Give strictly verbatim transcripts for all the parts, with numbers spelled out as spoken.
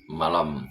Malam.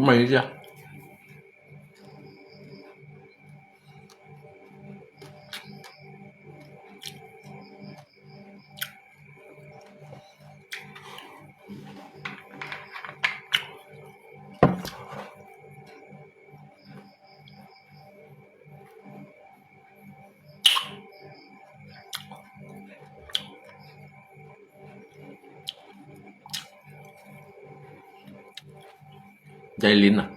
咁咪呢啲啊？Dai lin ah.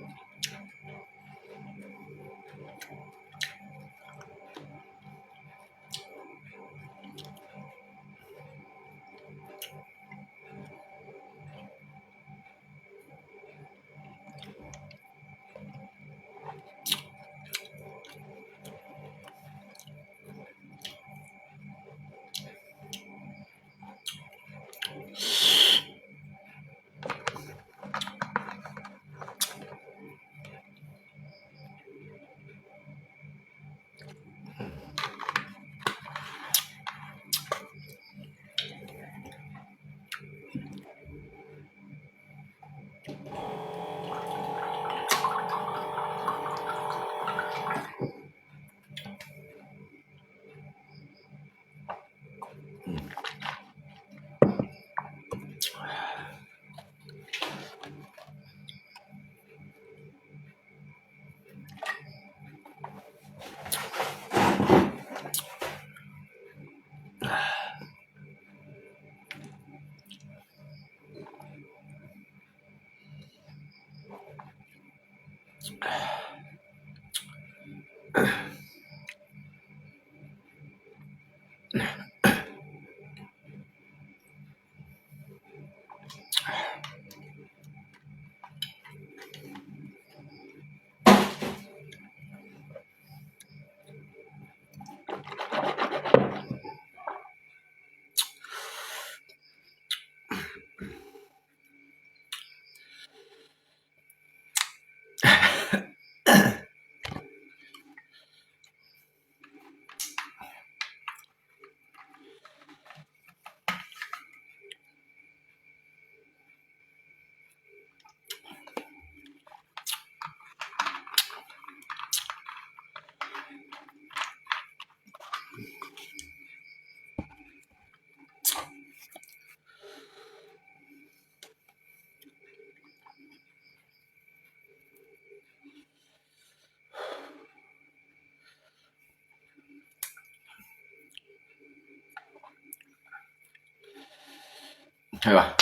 係吧？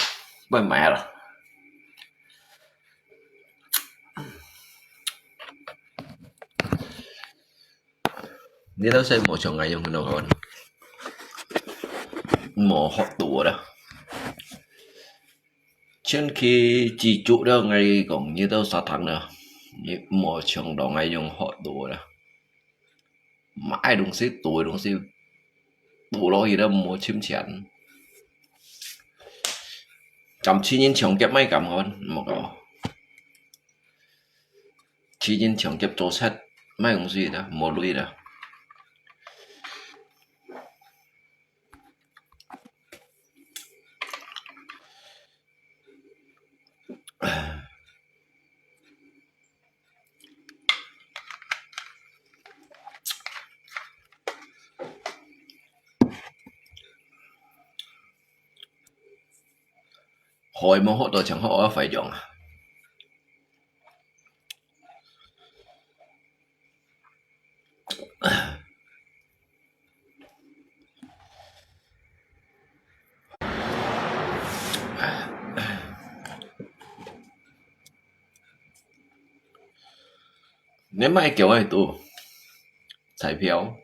不然買啊啦。你都識無像𠊎樣个咯，無學到啦。前期自足了，𠊎講你都煞糖啦，你無像到𠊎樣學到啦。 買東西，做个東西，做落去了無尋錢。敢去人搶劫買敢好，莫搞。去人搶劫做賊，買東西的，無鐳的。害無學到，像學到壞樣啊！你買狗个賭，彩票、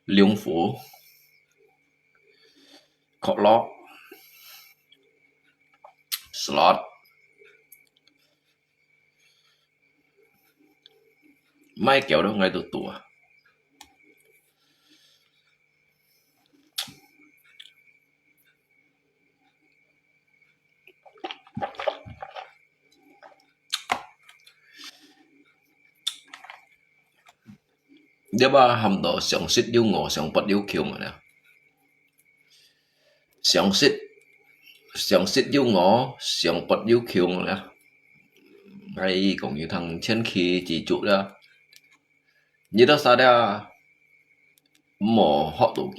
龍虎、可樂、slot，買狗都愛賭賭啊。 這把喊到上食又餓，上跋又窮啊！上食，上食又餓，上跋又窮啊！𠊎講有通前去知足啦。你到啥了？無學到狗。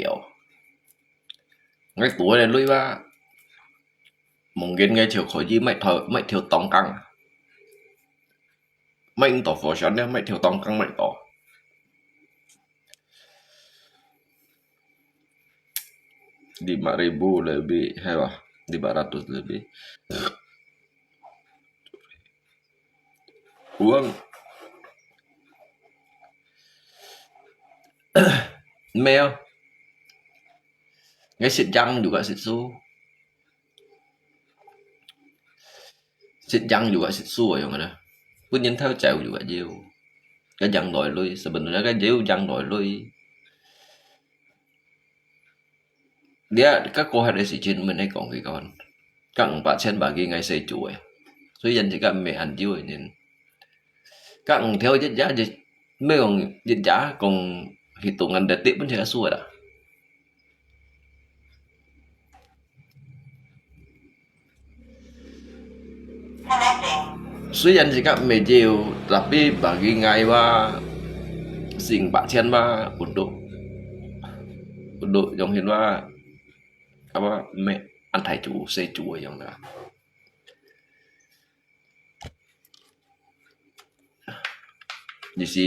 𠊎賭个鐳吧，望見𠊎就可以買條，買條當更。 買毋到火船呢，買條當更買到。Lima ribu lebih，係吧？Lima ratus lebih。Uang。沒有。𠊎識贏又係識輸。 識贏又係識輸个樣个啦。分人偷走又係有，該贏來鐳，sebenarnya該有贏來鐳。你啊，該過後个事情，毋係講佢講，該五百千bagi𠊎細組个，所以人自家毋係恁少个人。該五條一隻就，毋係講一隻講hitungan detik pun係輸个啦。 雖然自家毋係有，tapi bagi𠊎話，四五百千話，untuk，untuk用現話，apa，毋係恁大組，細組个樣啦。 意思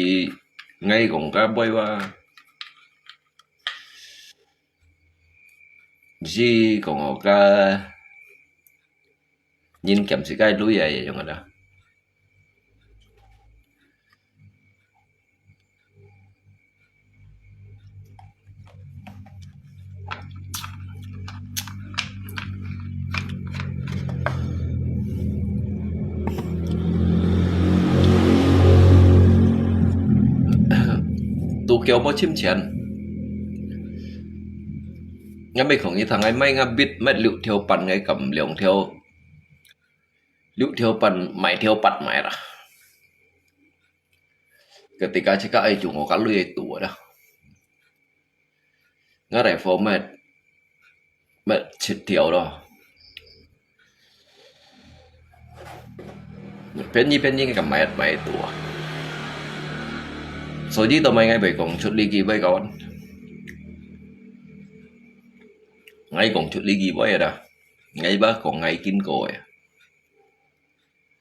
，𠊎講个話，意思講个人兼時个鐳啊，樣个啦。 Tokyo無尋錢。𠊎毋係講你聽，𠊎買𠊎bit，買六條半，𠊎撳兩條，六條半，買條八買啦。 Ketika自家愛用，𠊎个鐳愛多啦。𠊎來format，買七條咯。便宜便宜个買，買多啊。所以到尾𠊎會講出利益位个，𠊎講出利益位啦。𠊎毋講𠊎經過个。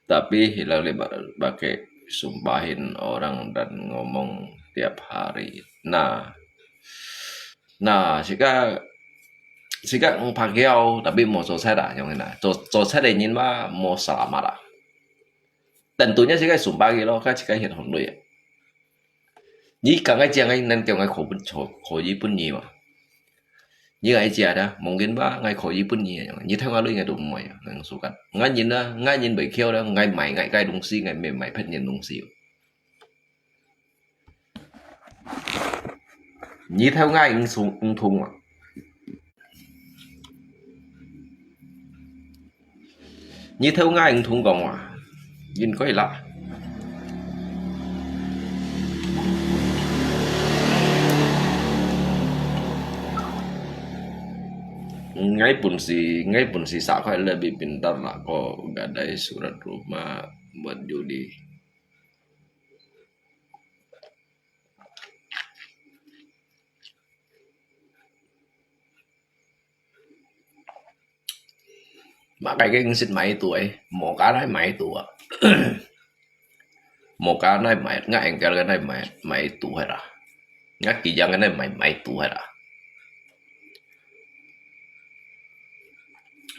Tapi hilang lima pakai sumpahin orang dan ngomong tiap hari. Nah, nah, sika, sika ngpageo tapi 無做賊啊，樣个啦。做，做賊个人嘛，無selamat啊。Tentunya sika sumpah佢咯，佢自家血紅淚啊。 你講个講个，恁叫𠊎可分，可，可以分你嘛？你个講个，望見吧，𠊎可以分你啊，你偷𠊎鐳𠊎都毋會啊，恁樣suka。𠊎人啊，𠊎人袂巧啦，𠊎買𠊎个東西，𠊎毋係買別人東西。你偷𠊎，你痛，你痛啊！ 你偷𠊎，你同講話，應該啦。𠊎本是，𠊎本是sakit lebih pintar lah ko gadai surat rumah buat judi. Mà cái cái sit máy tuổi, một cái đấy máy tuổi. Một cái đấy máy, ngã anh cái đấy máy, máy tuổi hết à. Ngã kỳ yang cái đấy máy, máy tuổi hết à.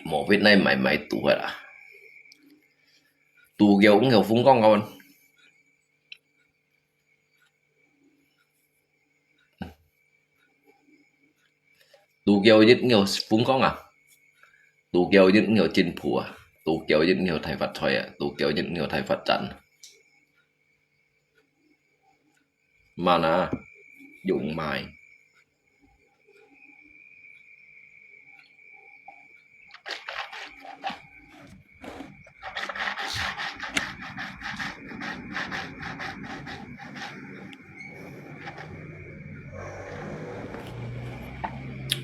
Một vết này máy, máy tuổi hết à. Tù kiểu cũng kiểu phúng con con. 獨腳一鳥風光啊，獨腳一鳥進步啊，獨腳一鳥大發財啊，獨腳一鳥大發展。慢啊，用買。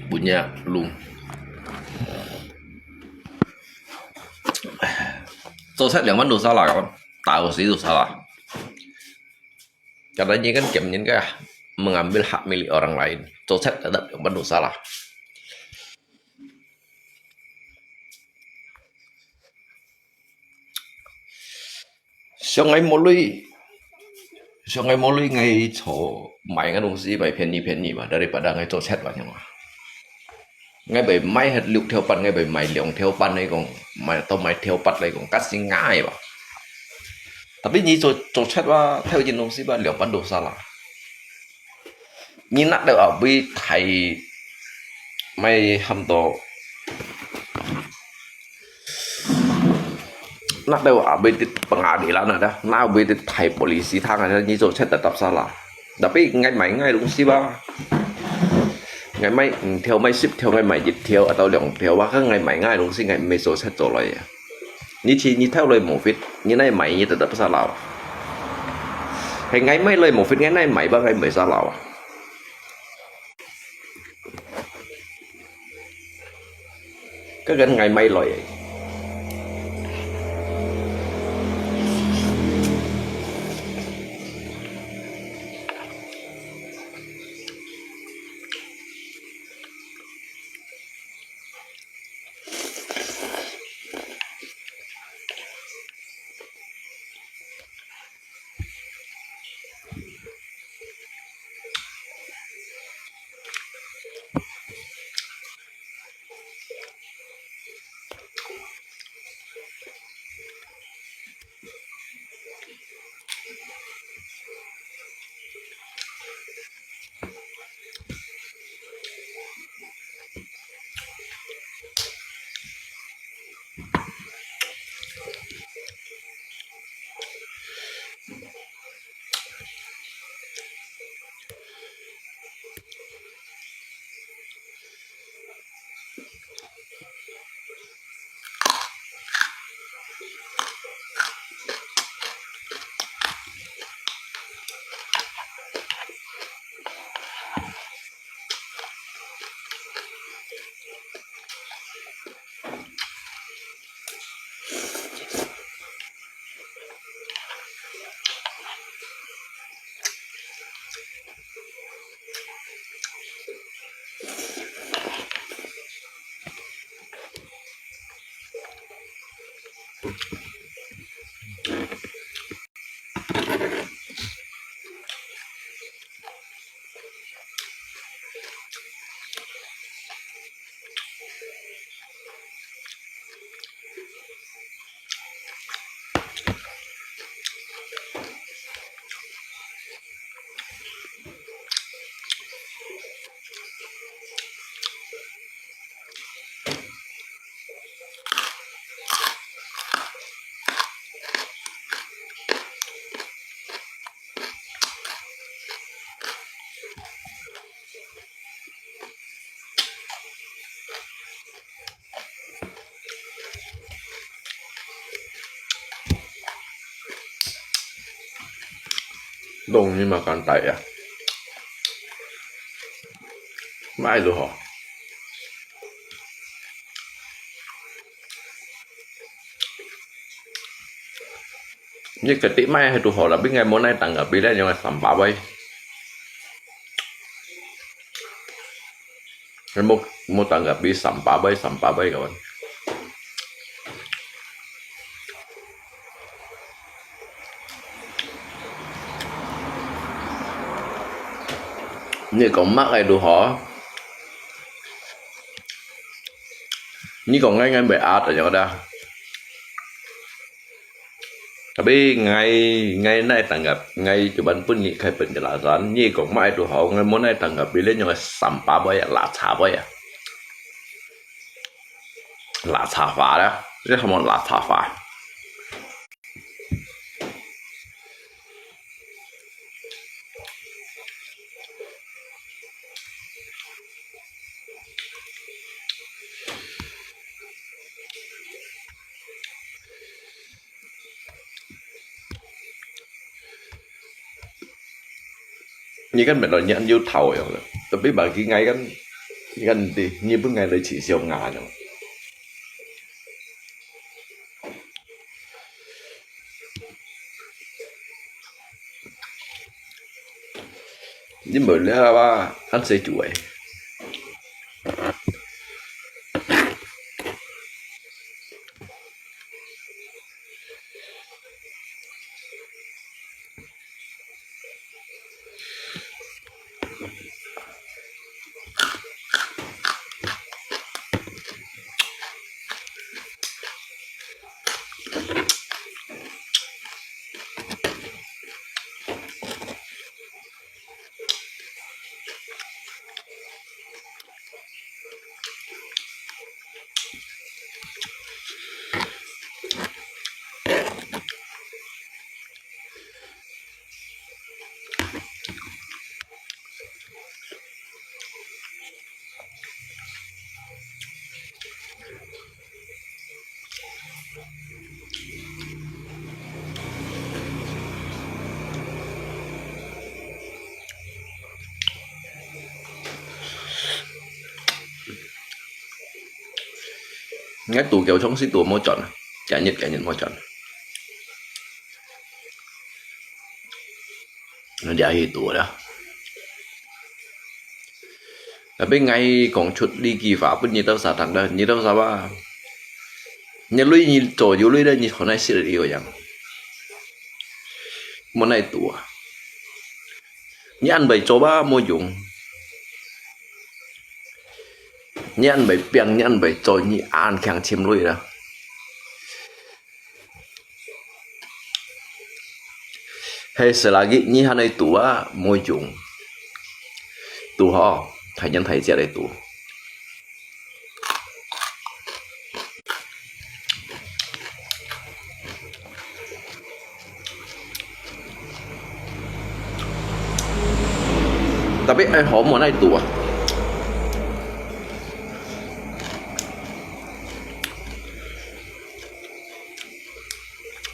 Punya lu. Cocet liang wan dosa lah, kawan. Tahu sih dosa lah. Katanya kan, kiamnya kan mengambil hak milik orang lain. Cocet tetap liang wan dosa lah. 想愛無鐳，想愛無鐳，𠊎做買个東西買便宜便宜嘛，daripada𠊎做贼嘛，樣嘛。𠊎會買六條半，𠊎會買兩條半來講，買到買條八來講，較係𠊎吧。Tapi你做，做賊吧，偷件東西吧，兩半都salah。 你拿到後尾大，買喊到，拿到後尾个pengadilan ada，拿後尾个大polisi tangan，你做賊tetap salah。Tapi𠊎買𠊎東西吧，𠊎買五條，買十條，𠊎買一條，atau兩條吧，kan𠊎買𠊎東西，𠊎毋係做賊做來啊。 你去，你偷來無fit，你哪買你tetap salah。係𠊎買來無fit，𠊎哪買吧，𠊎毋係salah啊。該个𠊎買來个。Dong ni makan tai ya. Mai lu ho. Ni ketik mai hai tu ho, tapi ngai mo nai tangga bilen yang sampah bai. Mo, mo tanggapi sampah bai, sampah bai, kawan. Ni kong mak ai du ho. Ni kong ngai ngai bai at aja kada. Tapi ngai, ngai nai tanggap, ngai cuman pun ni khai penjelasan, ni kong mai tu hau, ngai mo nai tanggap, bila nyong sampah boy, lacha boy. 垃圾話啦，這什麼垃圾話？你看，本來你還有頭樣了，tapi bagi ngai kan，你看你，你本來來取笑ngai樣。你無了啊，恁細就誒。 𠊎肚枵，從細肚無轉啊，今日今日無轉。𠊎這去肚啦。Tapi𠊎講出這句話，分你兜儕聽啦，你兜儕話，你鐳你做有鐳了，你好難食了一個樣。無奈肚啊。你恁會做啊，無用。 你恁會拚，你恁會做，你恁強尋鐳啦。係selagi你還愛肚啊，無用。肚好，大人大姐來肚。 Tapi愛好無奈肚啊。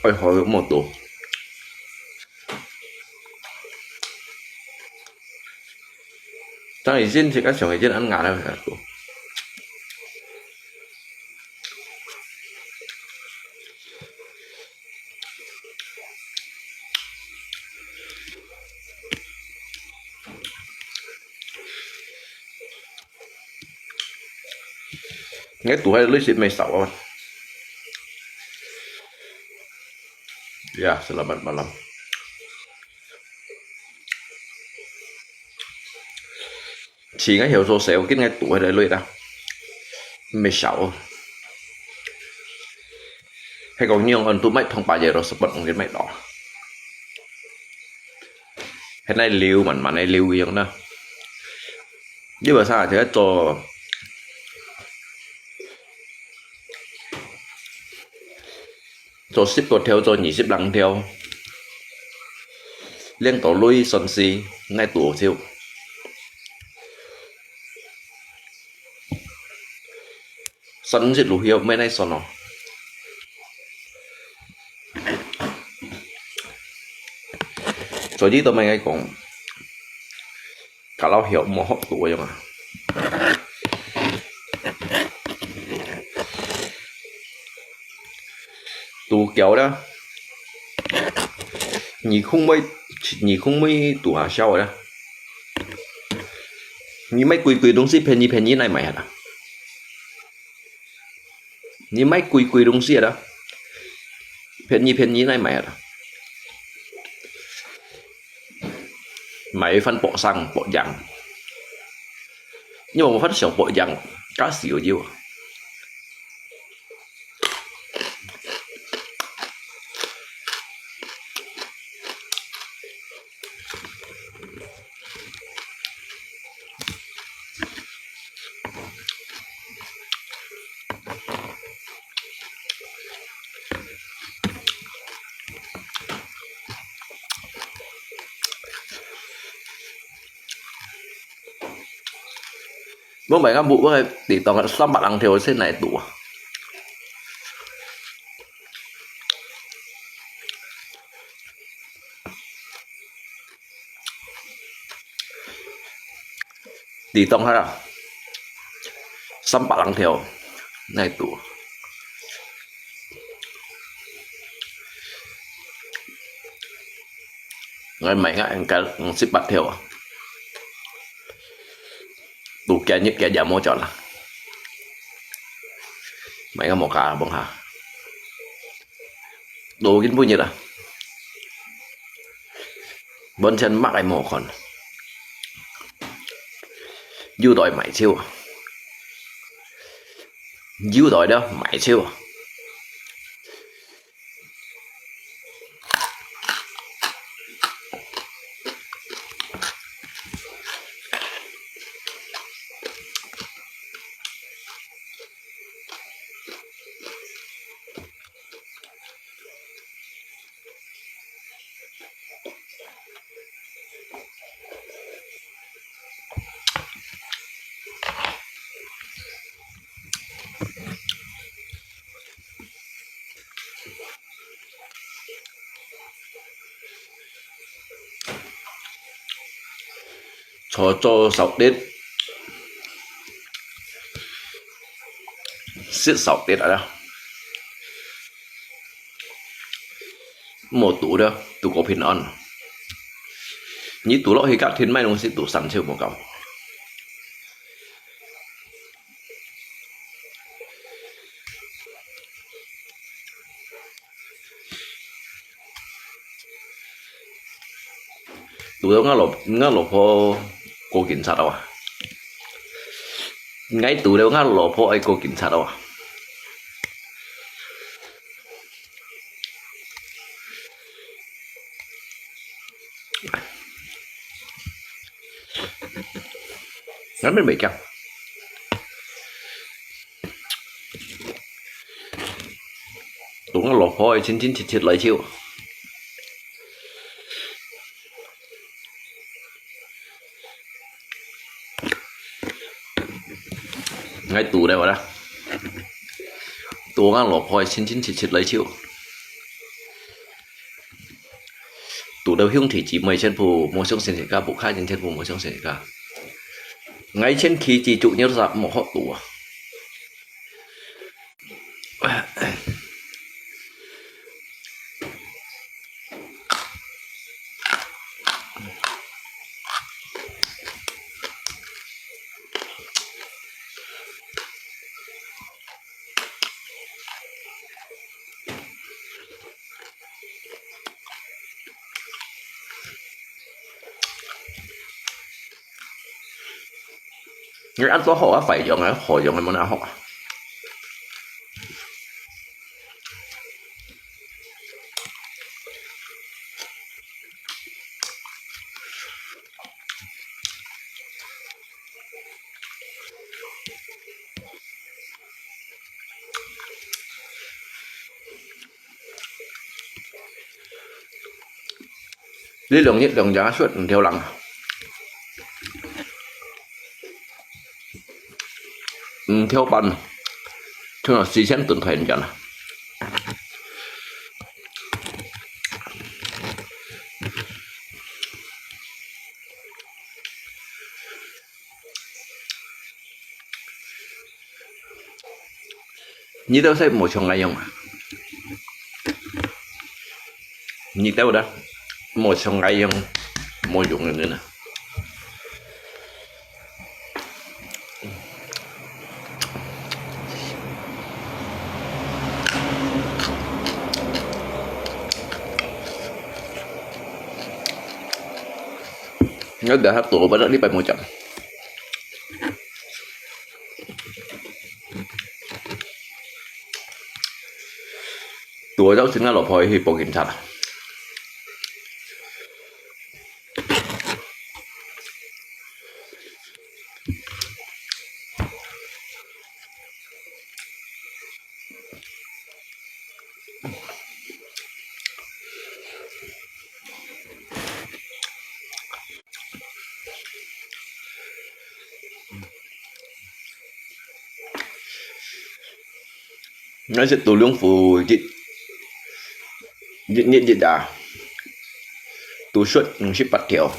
愛好無肚。但係以前自家想以前恁硬啊。 Ngai tu hai lui sit mai sau awan. Ya, selamat malam. Chỉ ngai hiểu số sáu, kit ngai tu hai lui ta. Mai sau. Hai kong nyong on tu mai thong pa ye ro support ong kit mai lo. Hai nai liu man man nai liu yang na. Như vậy sao thì cho 做十個條，做二十零條，領到鐳算是，ngai tu少。算是路曉，毋係ngai算哦。所以都毋係ngai講。 Kalau hiau mohok tu yang ah. Tu kiau dah. Ni kung mai, ni kung mai tu ah siau dah. Ni mai kui kui dong si pen ni pen ni nai mai dah. Ni mai kui kui dong si dah. Pen ni pen ni nai mai dah. Mai fan pok sang pok yang. Ni mo fan siang pok yang. Ka siu jiu. 我買个木个地當三百零條先來做啊。地當下啦，三百零條來做。我買个應該五十八條啊。 都今日今日無賺啦。買个無價，無下。都今晡日啊，完全乜个無看。有代買少啊，有代了買少啊。 坐坐少啲，食少啲啊！莫肚了，肚過平安。你肚落去，隔天買東西肚三手無夠。 肚到𠊎老，𠊎老婆過警察啊！𠊎肚到𠊎老婆愛過警察啊！ 𠊎乜袂驚。肚𠊎老婆个親親切切來笑。 𠊎肚了啦，肚𠊎老婆个親親切切來笑。肚到兄弟姊妹全部無相信自家，屋下人全部無相信自家。𠊎前期自主有啥無好肚啊！ 你恁多好啊，壞樣啊，好樣个無哪好啊。 這兩日兩隻雪毋跳人，毋跳板，像四千噸大人啊！ 你兜係無像𠊎樣啊？你兜啦，無像𠊎樣，無用个人啊！𠊎等下肚，不然你白無講。 肚到先，𠊎老婆去報警察啦。𠊎食豆腐一，一日一日啊，都食五十八條。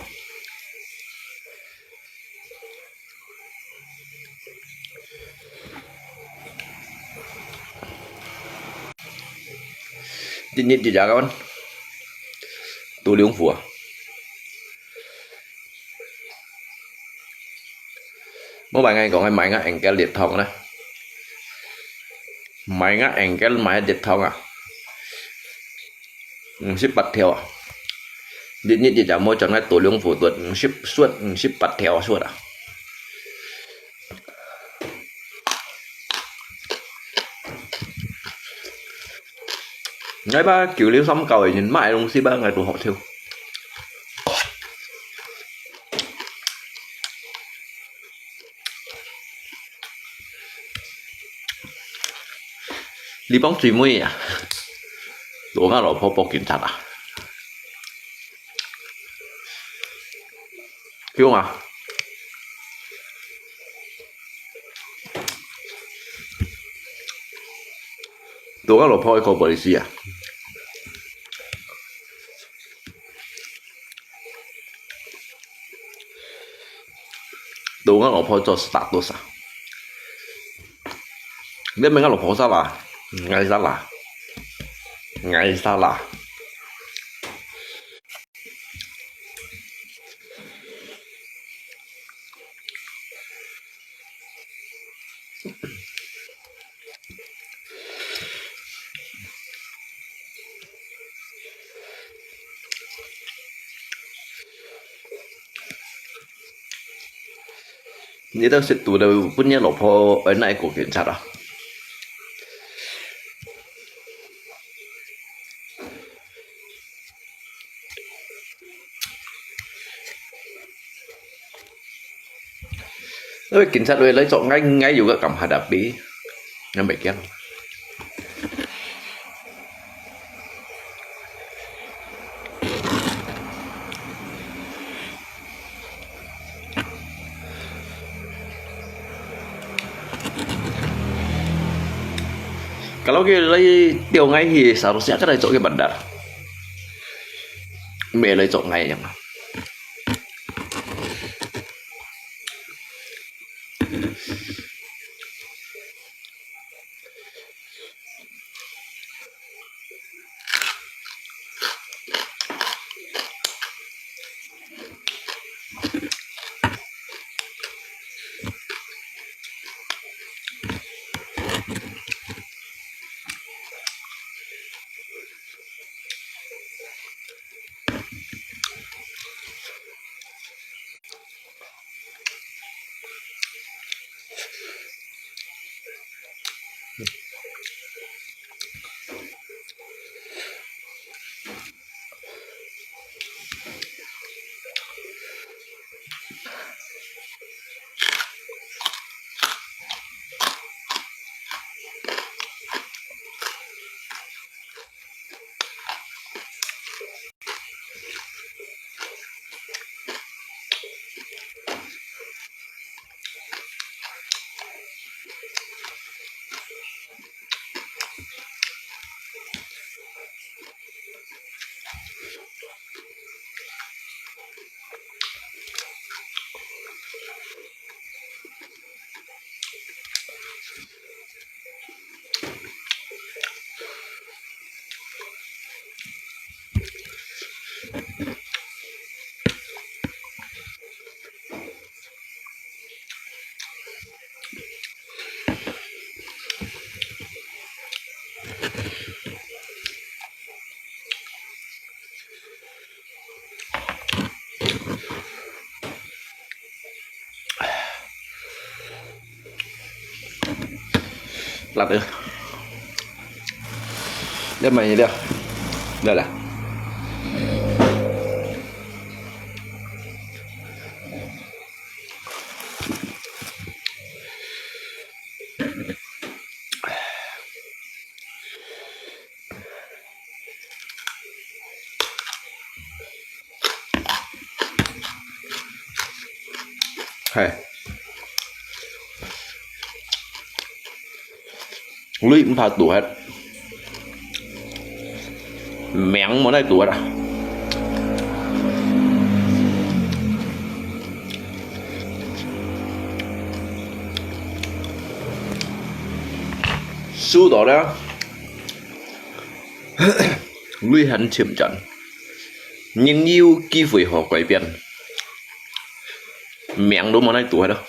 一日一隻个，豆腐啊。無買，𠊎講，買个應該熱湯啦。買个應該買熱湯啊。五十八條啊。一日一隻，無將該豆腐都五十，食五十八條食啊。 𠊎把九零三九个人買个東西吧，𠊎都好笑。你幫最尾啊，我个老婆報警察啊！ 有啊。都个老婆个口不好意思啊。都个老婆做status啊。你问个老婆salah，𠊎salah，𠊎salah。 你兜食到了，分你老婆愛哪个警察啊？ 因為警察會來捉𠊎，𠊎有个感覺特別，𠊎袂驚。Kalau佢來釣𠊎去，Seharusnya佢來捉佢bandar，毋係來捉𠊎樣啊。 辣个。要买饮料，来来。嘿。鐳毋怕堵忒，命無奈堵忒啊！輸到了，鐳還尋轉，人有機會好改變，命都無奈堵忒了。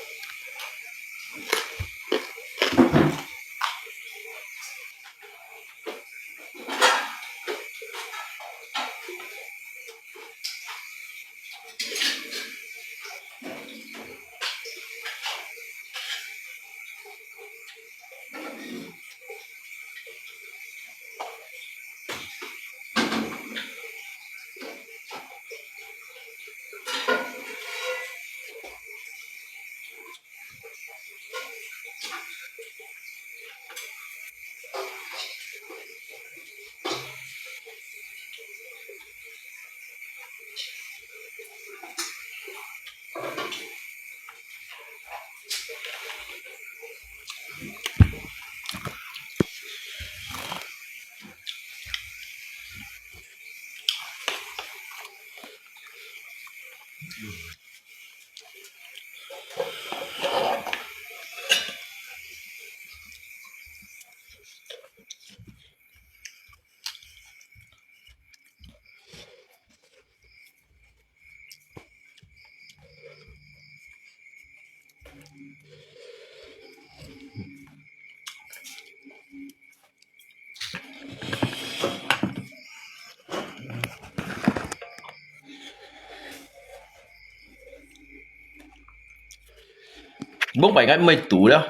Mong pai ngai mai tu dah.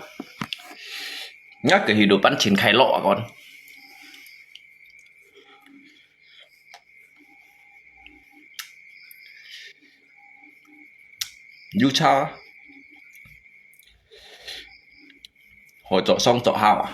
Ngai ke hidupan cin khai lo kon. Yu cha. Hoi chok song chok hao ah.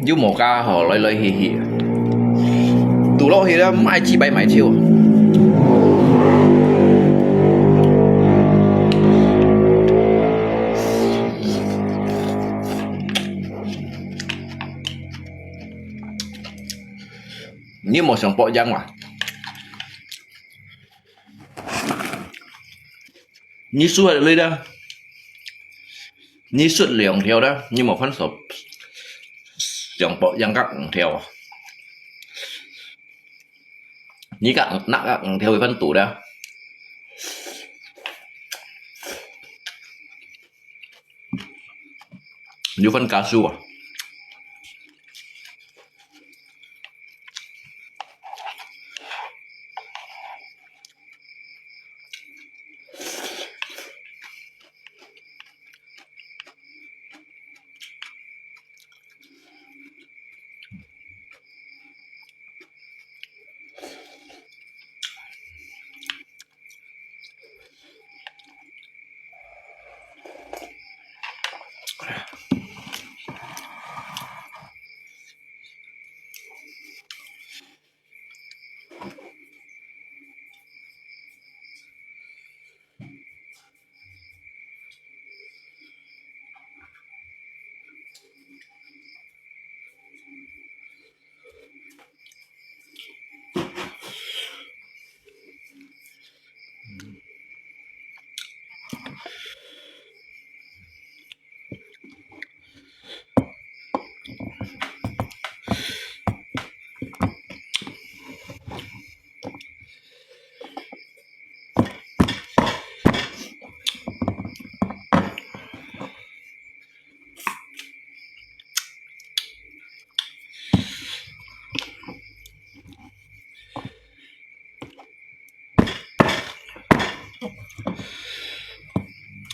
又無加吼，來來去去，堵落去了，賣幾百買手。你有無想保養啊？ 你輸忒鐳了，你輸兩條了，你無看數，上保養个五條啊？你个那个五條有看堵了？有看加速啊？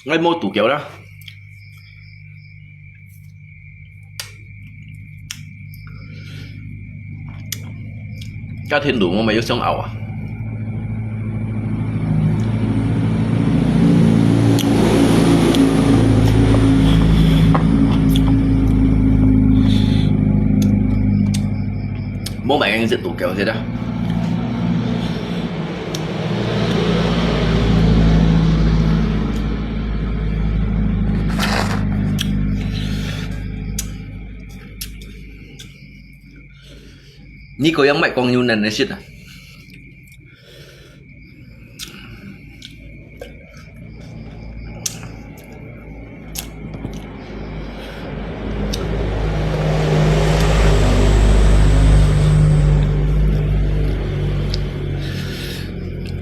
𠊎無堵腳啦。家庭路我沒有想拗啊。無買緊食都叫食啊。你个樣買光牛奶來食啊？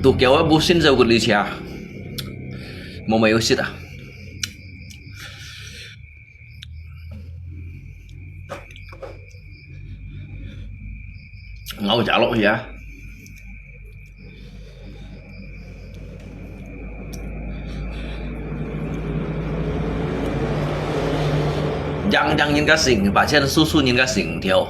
都叫啊，無先走過你車，無買有食啊。 咬食落去啊。贏贏人家性，把錢輸輸人家性條。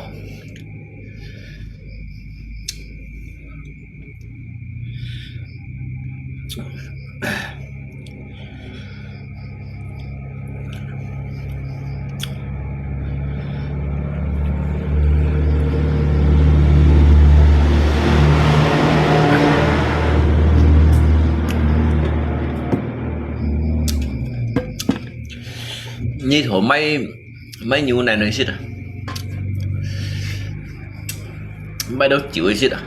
你同買，買牛奶來食啊？買到酒來食啊？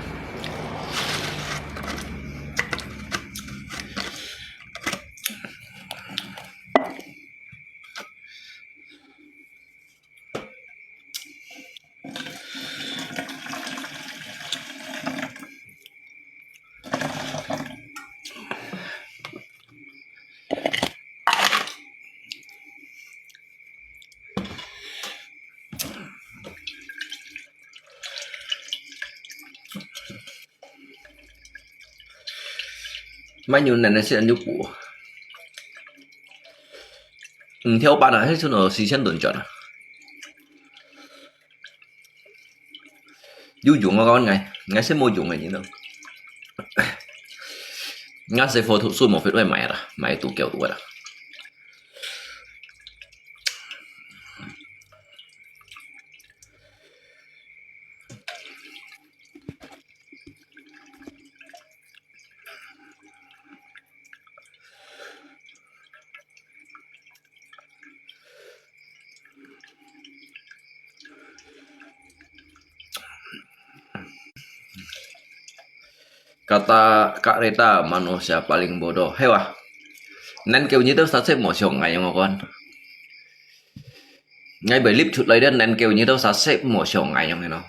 買牛奶來食恁久。五條半啊，該陣有四千多轉啊。有用啊，講𠊎，𠊎先無用个，你知道。𠊎係貨讀書無fit會買啦，買都叫多啦。 Kata kereta manusia paling bodoh. Hewa. Nan kêu như tao sa sếp mỏ sổ ngai yang kon. Ngai believe chụt lai đến nan kêu như tao sa sếp mỏ sổ ngai yang no.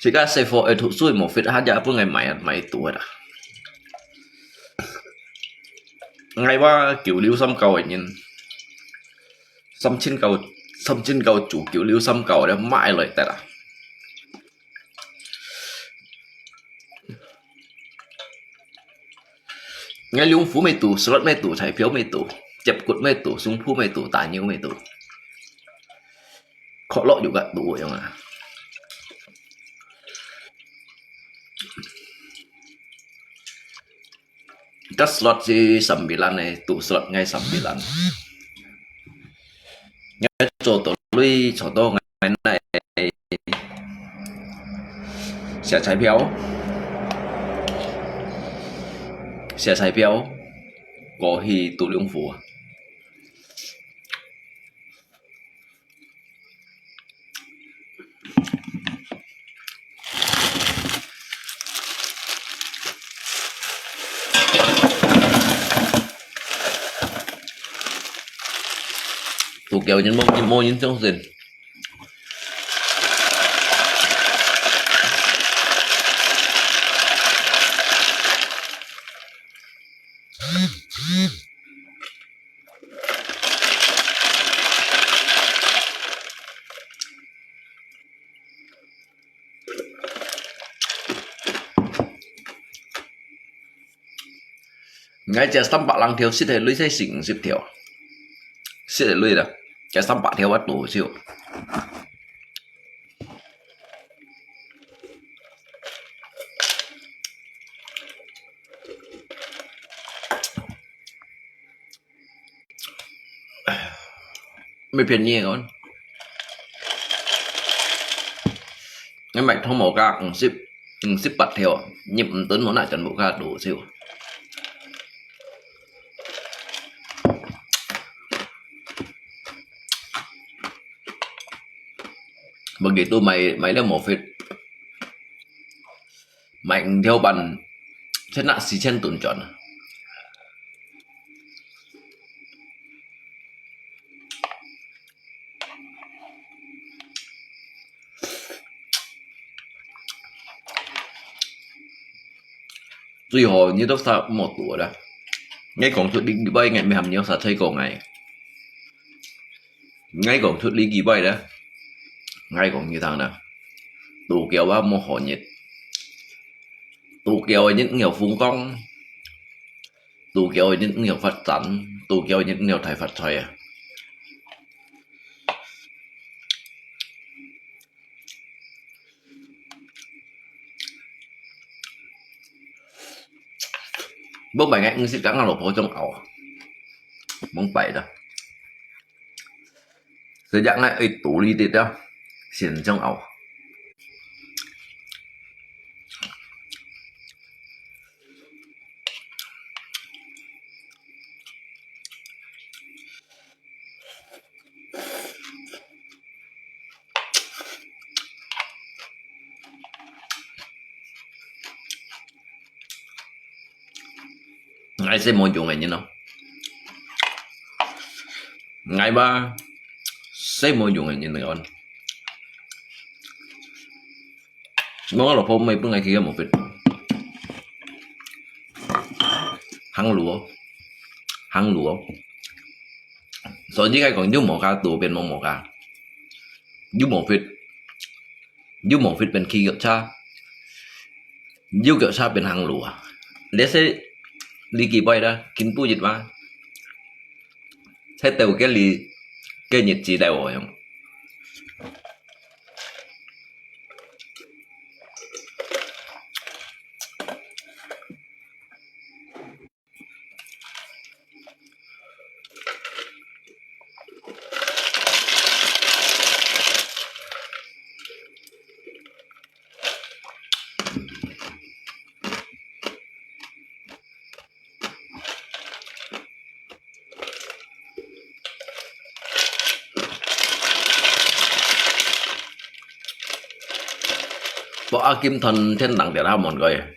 Sika sếp for e thu sui mỏ fit haja pun ngai mai mai tu da. Ngai wa kêu liu sam kau nyin. Sam chin kau, sam chin kau chu kêu liu sam kau da mai lai ta da. Ngai liu fu mai tu, slot mai tu, chai piao mai tu, chep kut mai tu, sung phu mai tu, ta niu mai tu. Kok lok juga tu yang ah. Ka slot si sambilan eh, tu slot ngai sambilan. Ngai cho to lui cho to ngai nai. Xia chai piao. Xia chai piao. Ko hi tu liu fu. Tokyo nhân mong nhân mong nhân trong sin. Ngai chia sampak lang thiau sit hai lui sai sing sit thiau. Sit hai lui da. Chia sampak thiau wat tu siu. Mê phiền nhi con. 你麥當勞加五十，五十八條，你毋等無那全部加多少。無幾多買，買了無fit，買五條半，先拿四千等轉啊。 最好你都殺無多啦。𠊎講出你幾擺，𠊎毋喊你殺菜過𠊎。𠊎講出你幾擺啦。𠊎講你聽啦。多久啊，無好日。多久个日有風光。 多久个日有發展，多久个日有大發財啊！無買个五十个阿老婆種熬，無擺的。 所以講，愛獨立啲，先種好。𠊎係無用个人咯。𠊎吧，係無用个人來講。我老婆每本來去个目的，行路哦，行路哦。所以你講有無價，多變無無價，有無fit。 有無fit變騎腳車，有腳車變行路啊。這係你幾擺啦，緊不一嘛。在兜个里，个日子來哦樣。 我阿金同天狼掉他們个。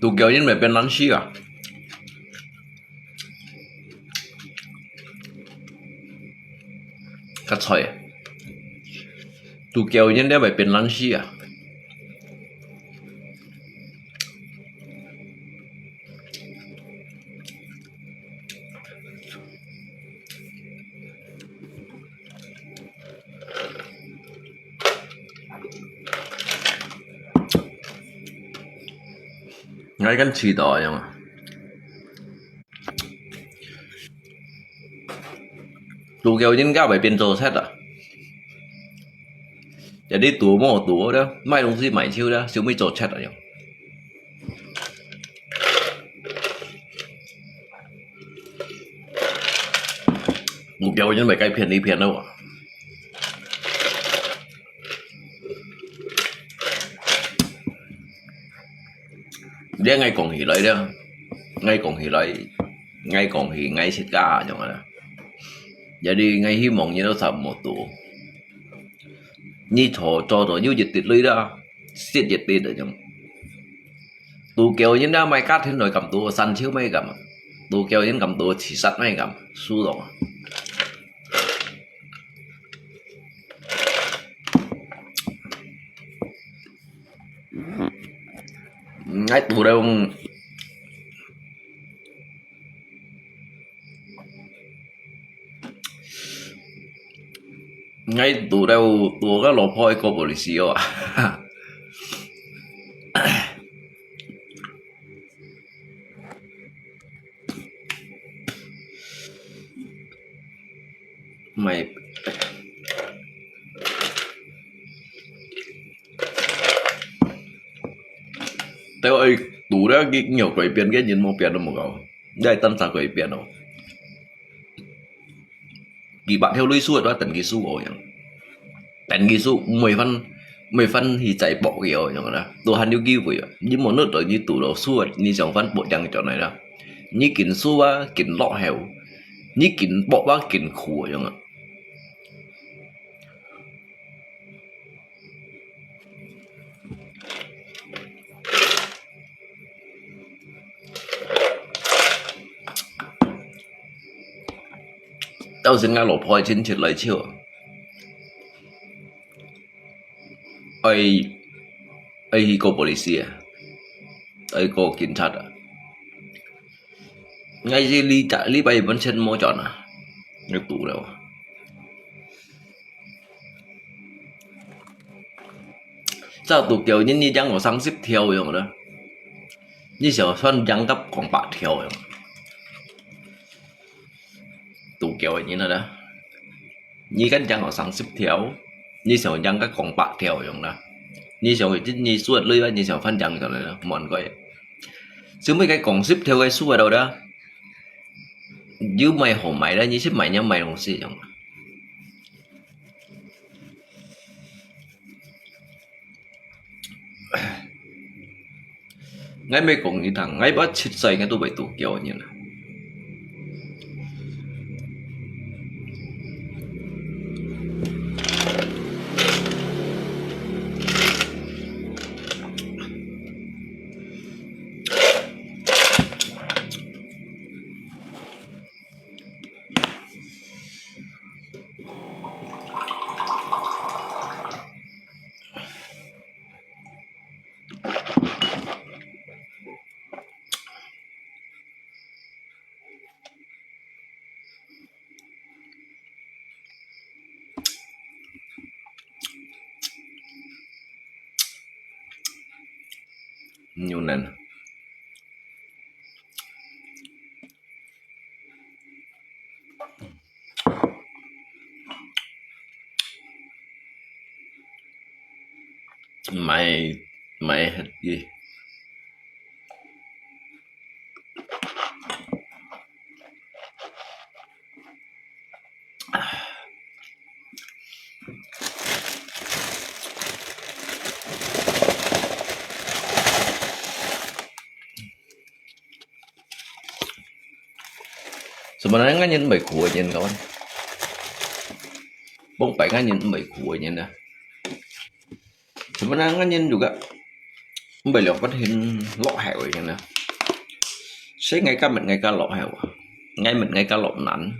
都叫人會變懶尸啊！較菜啊！都叫人了會變懶尸啊！ 𠊎跟試到樣啊。都叫人家會變做賊啊！這裡多無多了，賣東西賣手了，小妹做賊啊樣。 目標因為該騙你騙了我。這𠊎講起來了，𠊎講起來，𠊎講起𠊎自家恁樣啦。Jadi𠊎希望你兜儕莫賭。你做，做到有一滴鐳啦，蝕一滴恁樣。賭錢人啦，買家庭來敢賭，三千買敢，賭錢人敢賭，自殺買敢，輸了。𠊎賭了，𠊎賭了，賭个老婆个過policy哦。買，但係賭了，你，你有改變，个人無變都無夠，你愛等啥改變哦？幾百條鐳輸个，等佢輸哦樣。 等佢輸，毋會翻，毋會翻去再搏佢哦，樣啦，都還有機會啊。你無能等佢賭了輸啊，你想翻搏贏轉來啦。你緊輸啊，緊落後，你緊搏啊，緊輸啊，樣啊。 到時𠊎老婆个親戚來笑，愛，愛去告police啊，愛告警察啊。𠊎這禮拜，禮拜一分錢無賺啊，愛賭了啊。 早賭錢人你贏過三十條樣啦，你想算贏甲講百條樣。賭錢个人啊啦，你敢贏過三十條，你想贏甲講百條樣啦。你想你輸个鐳啊，你想翻贏轉來啦，無恁該。所以每个講十條个輸个了啦，有買好買啦，你去買，你要買東西樣。 𠊎毋係講你聽，𠊎爸七歲，𠊎都會賭錢个人啊。 牛奶。 買，買，Sebenarnya ngan nyin mbai kuat nyin kawan. Bông pai ngan nyin mbai kuat nyin dah. Sebenarnya ngan nyin juga mbai liok pat hin lok heo nyin dah. Sai ngai ka met ngai ka lok heo. Ngai met ngai ka lok nan.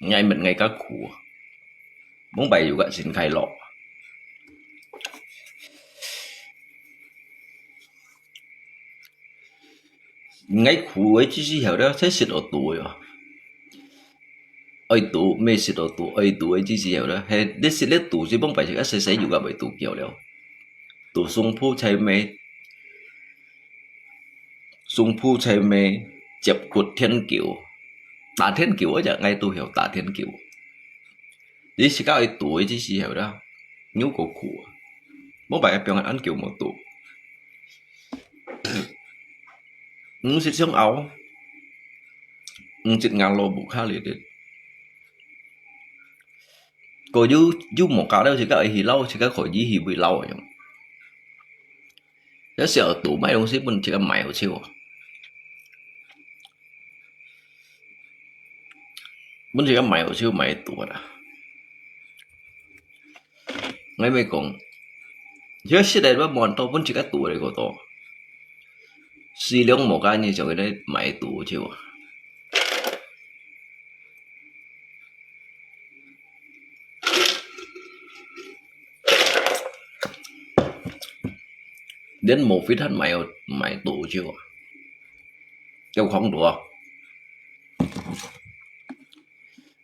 Ngai met ngai ka kuat. Bông pai juga sin khai lok. Ngai kuat ai chi chi heo dah, sai sit o tu yo. Ai tu, me sit o tu, ai tu ai chi chi heo dah. He, de sit le tu, si bông pai si ka sai sai juga bai tu kiao liao. Tu sung phu chai me. Sung phu chai me, chep kut thiên kiu. Ta thiên kiu, ai ja ngai tu heo ta thiên kiu. Di si ka ai tu, ai chi chi heo dah. Nyu ko kuat. Bông pai ai piong an kiu mo tu. Ngu sit siong ao. Ngu sit ngang lo bu kha li dit. Ko yu, yu mo ka leo si ka ai hi lao, si ka ko yi hi bui lao yong. 該時候賭買東西分自家買好笑啊，分自家買好笑買賭啦。𠊎乜講，這實在乜無人賭，分自家賭个个多。四兩無該你就去買賭好笑啊。 連無飛行買有買多少啊？有看到啊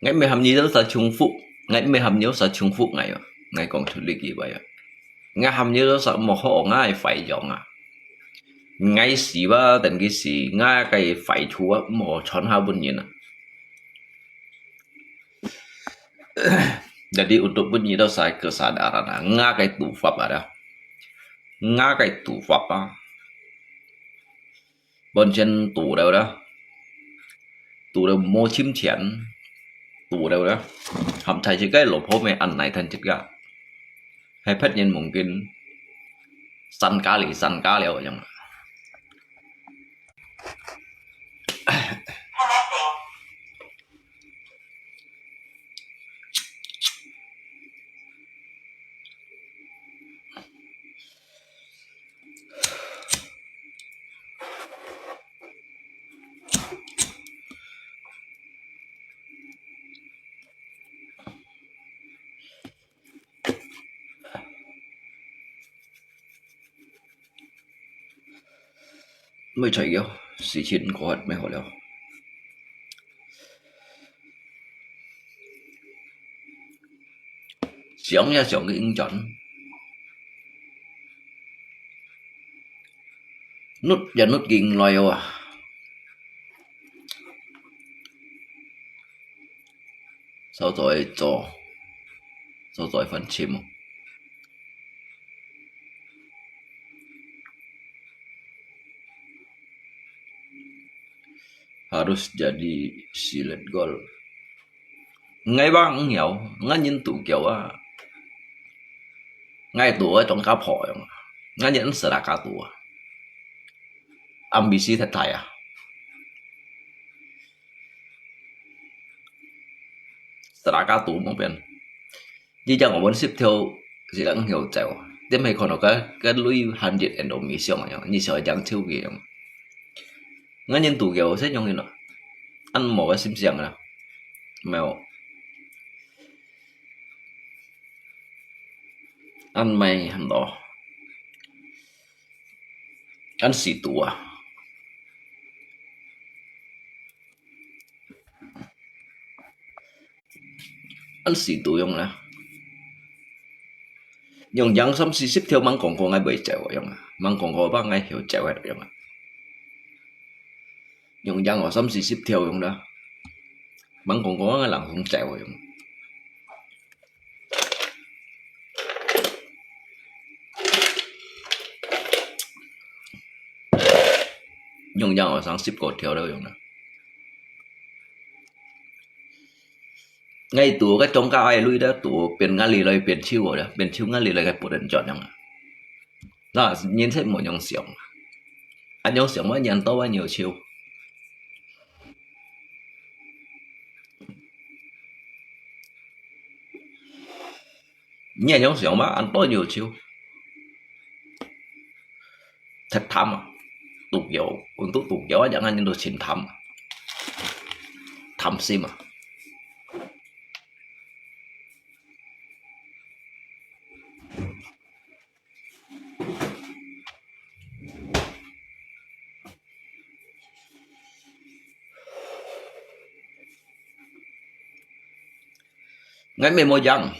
？𠊎毋係喊你做啥重複，𠊎毋係喊你做啥重複𠊎啊！𠊎講出這句話啊！𠊎喊你做啥毋好學𠊎个壞樣啊！𠊎死吧，等佢死，𠊎个壞處啊，毋好傳下分人啊！ Jadi untuk bunyi dosa kesadaran, ah, ngah cái tu pháp ah dah. Ngah cái tu pháp ah. Bên trên tu đâu dah. Tu đâu mua chim chén. Tu đâu dah. Hàm thai chỉ cái lỗ phô mê ăn này thân chít gà. Hay phát hiện mungkin săn cá lì, săn cá liao chẳng. Mới chạy vô, xì chín có hết mới hổ leo. Siang ya siang ke ingjan. Nút ya nút ging loài à. Sao rồi cho. Sao rồi phần chim. Harus jadi silet gol. Ngai bang ngiau, ngan yin tu kiau a. Ngai tu a trong ka pho yong. Ngan yin seraka tu a. Ambisi that thai a. Seraka tu mo pen. Di jang wan sip theo sila ngiau chau. Dem hai kono ka ka lui hundred and omi siang yong. Ni siang jang chau ki yong. Ngan yin tu kiau se yong yin a. Ăn mò cái sim siang na. Mèo. Ăn mày hẳn đó. Ăn xì tù à. Ăn xì tù yong na. Yong yang sam xì sip theo mang kong kong ai bơi chèo yong na. Mang kong kong ba ngai hiu chèo het yong na. Yong yang o sam xì sip theo yong na. Mang kong kong ngai lang kong chèo yong. Yong yang o sang sip ko theo đâu yong na. Ngai tu cái trong ka ai lui đó tu pen ngai li lai pen chiu đó, pen chiu ngai li lai cái bột đen chọn yong na. Nhìn thấy một yong siang. Anh yong siang mà nhận tao bao nhiêu chiu. Ngian yong siang ma, ăn tao nhiều chiu. Thật thắm à. Tụt dấu, untuk tụt dấu aja ngan nyen tu chin thắm. Thắm sim à. Ngai mê mo yang.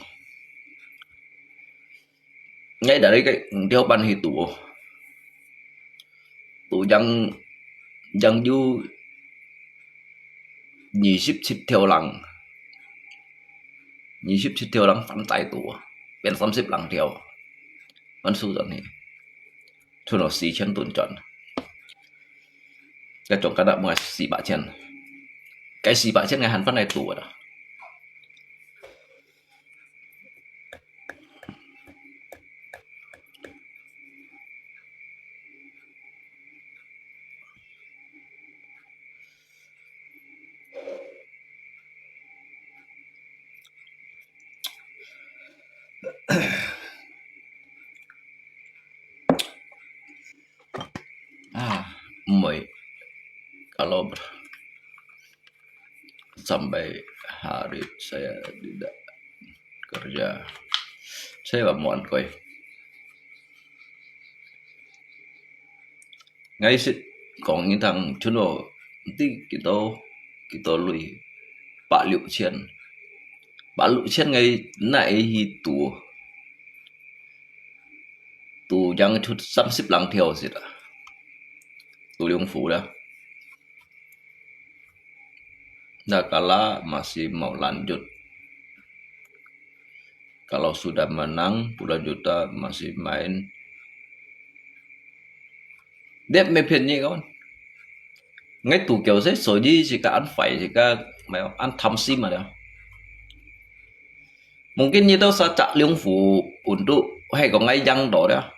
Ngai dari cái theo ban hi tu. Tu yang yang yu nhị sip sip theo lăng. Nhị sip sip theo lăng phản tài tu. Bên sam sip lăng theo. Ăn su dọn hi. Thu nó xì chen tun chọn. Cái chọn cái đã mua xì bạ chen. Cái xì bạ chen ngai hẳn phản tài tu đó. Ah, mui. Kalau sampai hari saya tidak kerja, saya mau koi. Ngai sit kong ni tang chuno ti kito kito lui, 百六千, 百六千 ngai na e hi tu, tu yang chut 三十 lang theo sit a, tu liung fu da. Nah, kalah masih mau lanjut. Kalau sudah menang puluhan juta masih main. Dia mephen ni kawan. Ngai tu kêu se soji sika an fai sika mai an tham si ma dia. Mungkin ni tau sa cak liung fu untuk hai kong ngai yang do dia.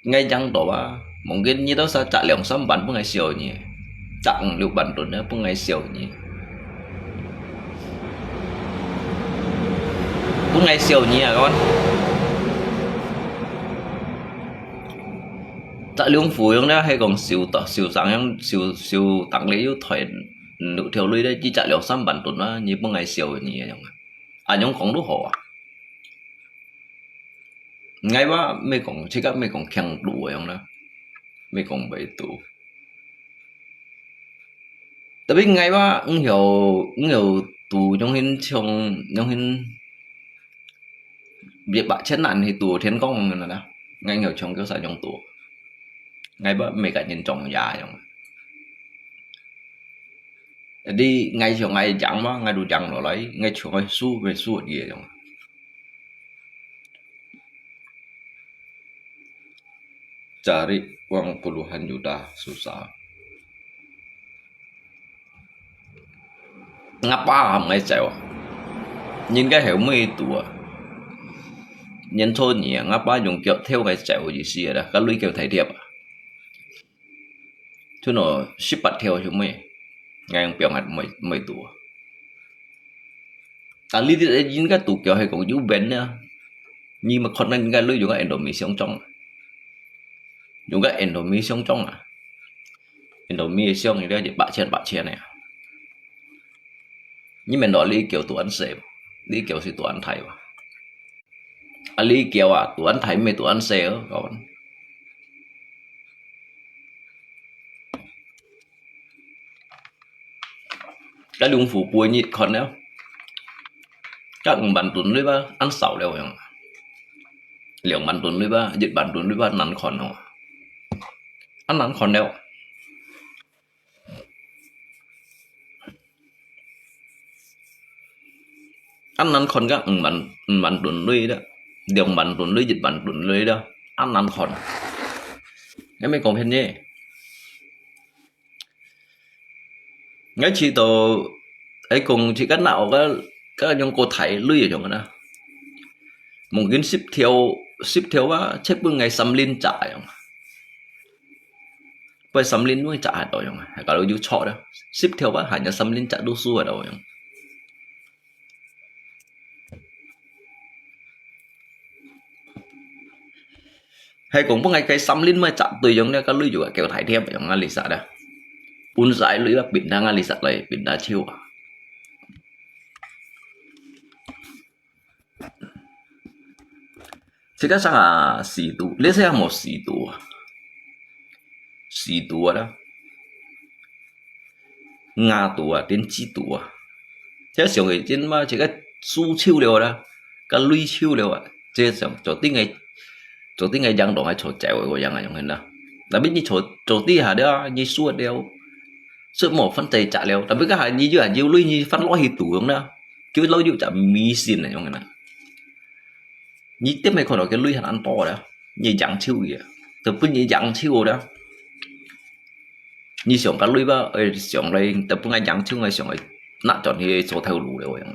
Ngai yang do a, mungkin ni tau sa cak liang sam ban pun ngai siau ni. Cak liu ban tun pun ngai siau ni. Pun ngai siau ni a kawan. Cak liung fu yang dia hai kong siu ta siu sang yang siu siu tang le yu thoi lu theo lui de ji cak liang sam ban tun a ni pun ngai siau ni yang. A yang kong lu ho a. Ngai ba mei kong, chika mei kong kiang tu yang na. Mei kong bai tu. Tapi ngai ba ng hiu, ng hiu tu yang hin chong, yang hin biet ba chen nan hi tu thiên kong na na. Ngai ng hiu chong kêu sa yang tu. Ngai ba mei ka nyin chong ya yang. Jadi ngai chong ngai yang ma, ngai du yang lo lai, ngai chong ngai su, mei su ye yang. Cari uang puluhan juta susah. Ngapa ham ngai chèo a? Nyin ka heo mui tu a. Nyin cho nyi a, ngapa yung kiok theo ngai chèo yi si a da, ka lui kiok thai thiap a. Chu no, sipat theo hiu mui. Ngai yung piong hat mui, mui tu a. Tali di yin ka tu kyo hai kong yu ben nia. Nyi ma khot na yin ka lui yung ka Indomie siong chong. Yung ka Indomie siong chong a. Indomie siong ni dia ji 八千 八千 ne. Nyi men do li kyo tu an se. Li kyo si tu an thai ba. A li kyo a tu an thai me tu an se o kawan. Ka liung fu bui nyi khon nè. Ka ung ban tun lui ba an sao liao yang. Liang ban tun lui ba, yit ban tun lui ba nan khon ho. An nan khon liao. An nan khon ka ung ban, ung ban tun lui da. Liang ban tun lui, yit ban tun lui da. An nan khon. Ngai me kong phen ye. Ngai chi to, ai kong chi kan na o ka, ka yong ko thai lui yong na. Mungkin sip theo, sip theo ba, che pun ngai sam lin cha yong. Pun sam lin nui cha hai to yong, hai ka lo yu cho da. Sip theo ba, hai nya sam lin cha du su hai to yong. Hai kong pun ngai kai sam lin mai chak tui yong ne ka lui yu a kêu thai thiam yong a li sa da. Un sai lui ba pin da nga li sa lai pin da chiu a. Chi ka sang a si tu, li sa mo si tu a. Si tu a da. Nga tu a, tin chi tu a. Thế xong rồi trên mà chỉ có su chiu liu da, có lui chiu liu a. Thế xong cho tin ngày, cho tin ngày giang đó ngày cho chạy của giang à yong hen da. Tapi ni cho, cho tin hà da, ni su liu. Su mo phân tay chạy liu. Tapi có hà ni yu hà yu lui ni phân lo hi tu yong da. Kêu lo yu chả mi sin à yong hen da. Ni tiếp hay còn đó cái lui hà ăn to da. Ni giang chiu ya. Tapi ni giang chiu da. Ni xiong ka lui ba, ê, xiong lai, ta pun ngai yang chung ngai xiong lai, na chọn hi so thau lu le yang.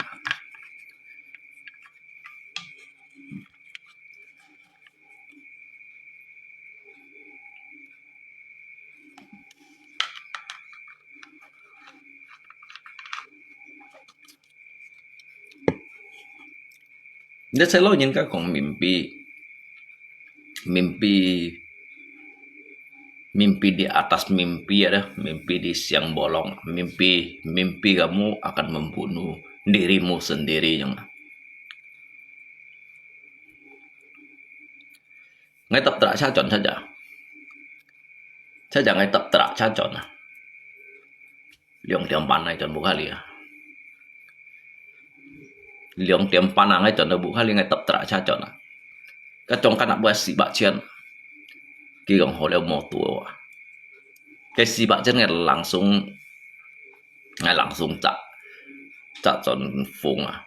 你細老人家講mimpi，mimpi，mimpi di atas mimpi ada, mimpi di siang bolong, mimpi, mimpi kamu akan membunuh dirimu sendiri yang. Ngai tap terak sajon saja. Saja ngai tap terak sajon. Liang tiam pan ngai jon bukali ah. Liang tiam pan ngai jon bukali ngai tap terak sajon ah. Ka chong ka nak buat sibak cian. Ki kong ho leo mo tu ah. Ke sibak cian ngai langsung, ngai langsung cak, cak jon fung ah.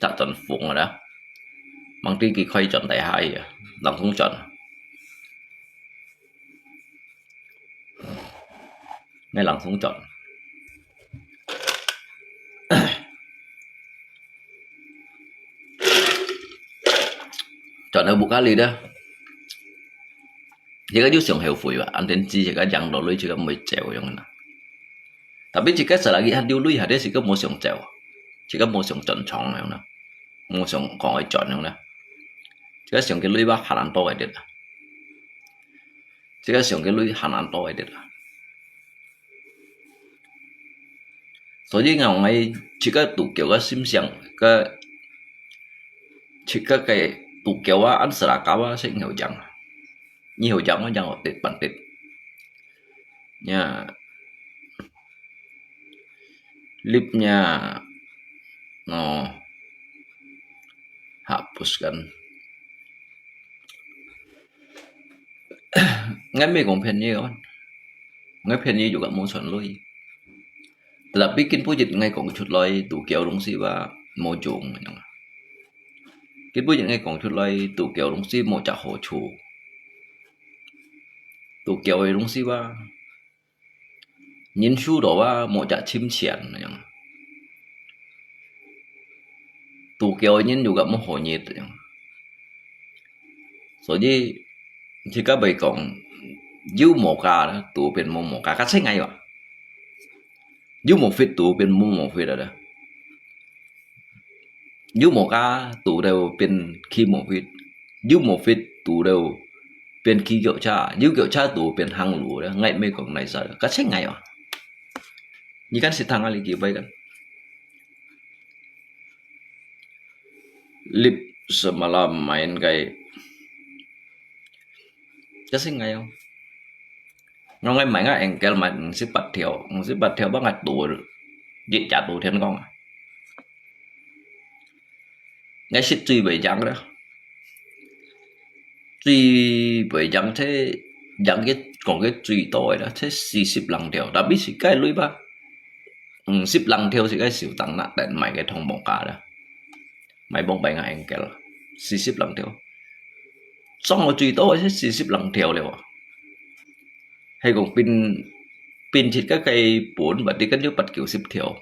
Cak jon fung ah dah. Mang ti ki khoi jon tai hai ah. Langsung jon. Ngai langsung jon. Jon ngai bukali dah. Jika ju siang heo fui ba, an ten ji jika jang lo lui jika mui ceo yang na. Tapi jika selagi han diu lui hade jika mo siang ceo. Jika mo siang jon chong yang na. Mo siang kong ai jon yang na. Jika siang ke lui ba han an to ai dit. Jika siang ke lui han an to ai dit. 所以講，𠊎自家度腳个心想，个自家个度腳啊，安斯拉加啊，識有樣，你有樣，我樣我得半得。呀，lip nya，哦，hapuskan。 Ngai mê kong phiên nhi ôn. Ngai phiên nhi juga mo chọn lui. Tetapi kin pujit ngai kong chut lui tu kiau dong si ba mo jong. Kin pujit ngai kong chut lui tu kiau dong si mo chak ho chu. Tu kiau dong si ba. Nyin shu do ba mo chak chim chian yang. Tu kiau nyin juga mo ho nyit yang. 所以，自家會講，有無加啦，都變無無加，較清楚啊。有無fit都變無無fit啦。有無加都都變去無fit，有無fit都都變去腳車，有腳車都變行路啦。𠊎毋係講哪儕啦，較清楚啊。你看是聽啊，你幾位个？ Lip semalam main kay. Kasi ngayon. Nung ay may nga engkel man, si patyo, si patyo ba nga tur. Di jatuh din ko nga. Ngay si tui bai jang da. Tui bai jang te, jang ke, kong ke tui to da, te si sip lang teo. Tapi si kai lui ba. Ừm, sip lang teo si kai siu tang na, ten mai ke thong bong ka da. Mai bong bai nga engkel. Si sip lang teo. Song lo tui to, si sip lang teo leo. Hay kong pin, pin chit ka kai pun, ba di kan yu pat kiu sip teo.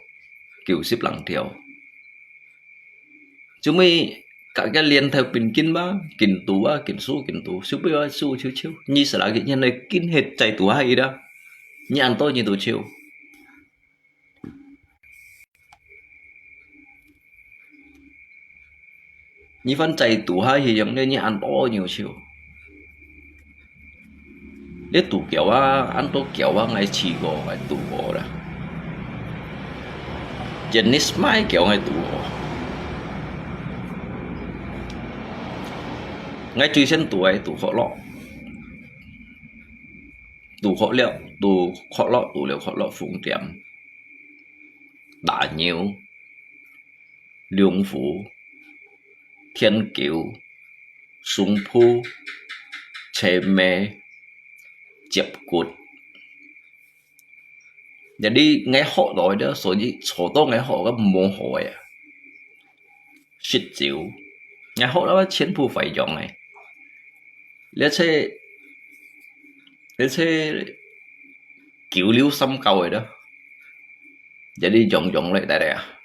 Kiu sip lang teo. Chu mi ka ka lien thai pin kin ba, kin tu ba, kin su, kin tu. Su bi ba su chiu chiu. Ni sa la ki nyan nai kin het chai tu ha i da. Ni an to ni tu chiu. Ni fan chai tu ha hi yang ni an to ni chiu. Lê tủ kiểu á, ăn tô kiểu á, ngai chỉ có ngai tủ có đó. Jenis mai kiểu ngai tủ có. Ngai chui sen tủ ai tủ khó lọ. Tủ khó lọ, tủ khó lọ, tủ liu khó lọ phung tiệm. Đá nhiều. Liung Phủ, Thiên Kiều, Sùng Phu, Chê Mê, Chiệp Cụt. Jadi ngai hok loi đó, so yi so to ngai hok cái mô hoi à. Shit chiu. Ngai hok đó chiến phu phải dòng này. Let's say, let's say, kiểu liu xăm cầu rồi đó. Jadi dòng dòng lại tại đây à.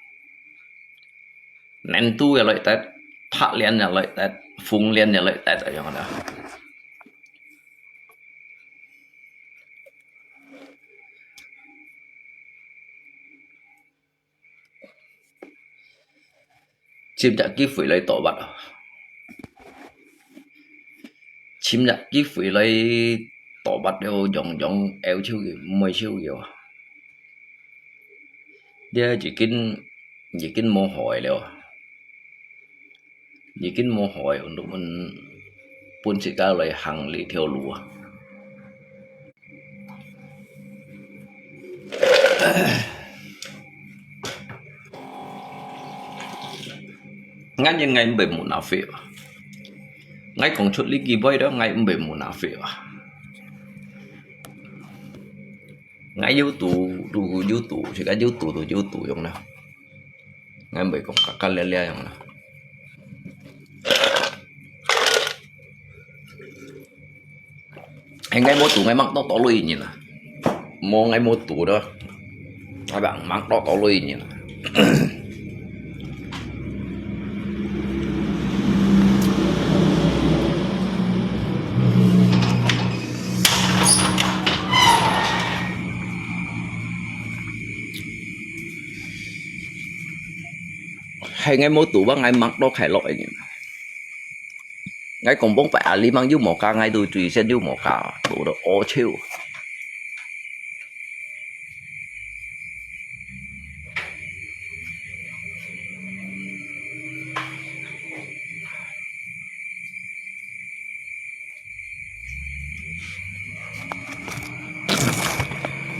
Nén tu ya lợi tết, thác liên ya lợi tết, phung liên ya lợi tết ở trong đó. 尋隻機會來討伐啊！尋隻機會來討伐了，樣樣拗手个，毋會手个啊！這已經已經無好个了啊！已經無好个，阮阮分自家來行這條路啊！ 𠊎認𠊎毋係munafik啊！𠊎講出這句話了，𠊎毋係munafik啊！𠊎有圖就有圖，自家有圖就有圖樣啦。𠊎毋係講假假咧咧樣啦。 係𠊎無圖，𠊎吂多多鐳人啊！無，𠊎無圖咯，𠊎吂吂多多鐳人啊！係𠊎無圖，𠊎吂多快樂个人啊！ 𠊎講往擺啊，你吂有無價，𠊎都最先有無價，圖到屙笑。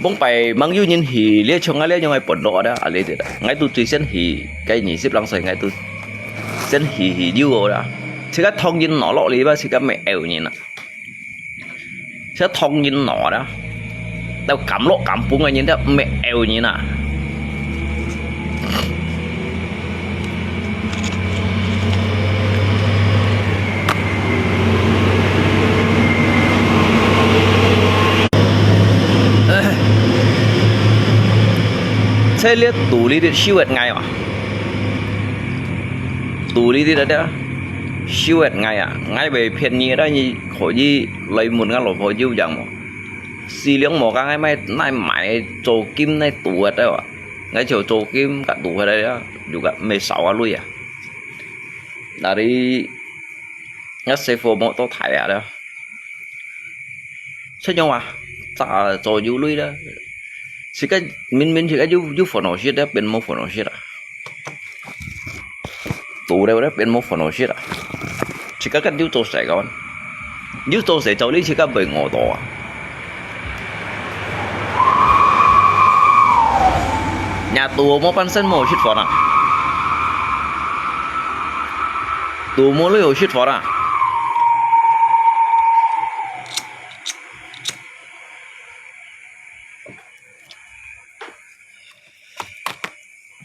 往擺吂有人去，這像𠊎這樣个半路啊，啊，這這，𠊎都最先去，該二十零歲，𠊎都先去去溜哦啦。自家當人拿落來吧，自家毋係拗人啊。 這當人拿啦，都敢落敢蹦个人，都毋係拗人啊！在這肚裡的修一愛啊！ 肚裡的了，修一愛啊！𠊎會騙你，但你可以來問𠊎老婆有樣無？四兩無價，𠊎買，買，買做金來賭个對吧？𠊎就做金甲賭下來啊，有个毋係少啊鐳啊。那裡，𠊎師傅無多大啊了。 出樣啊，早做有鐳啦。自家明明自家有，有煩惱事，變無煩惱事啊。做了，變無煩惱事啊。自家敢有做事个，有做事做你自家袂餓到啊。若做無半生無食飯啊，做無鐳有食飯啊。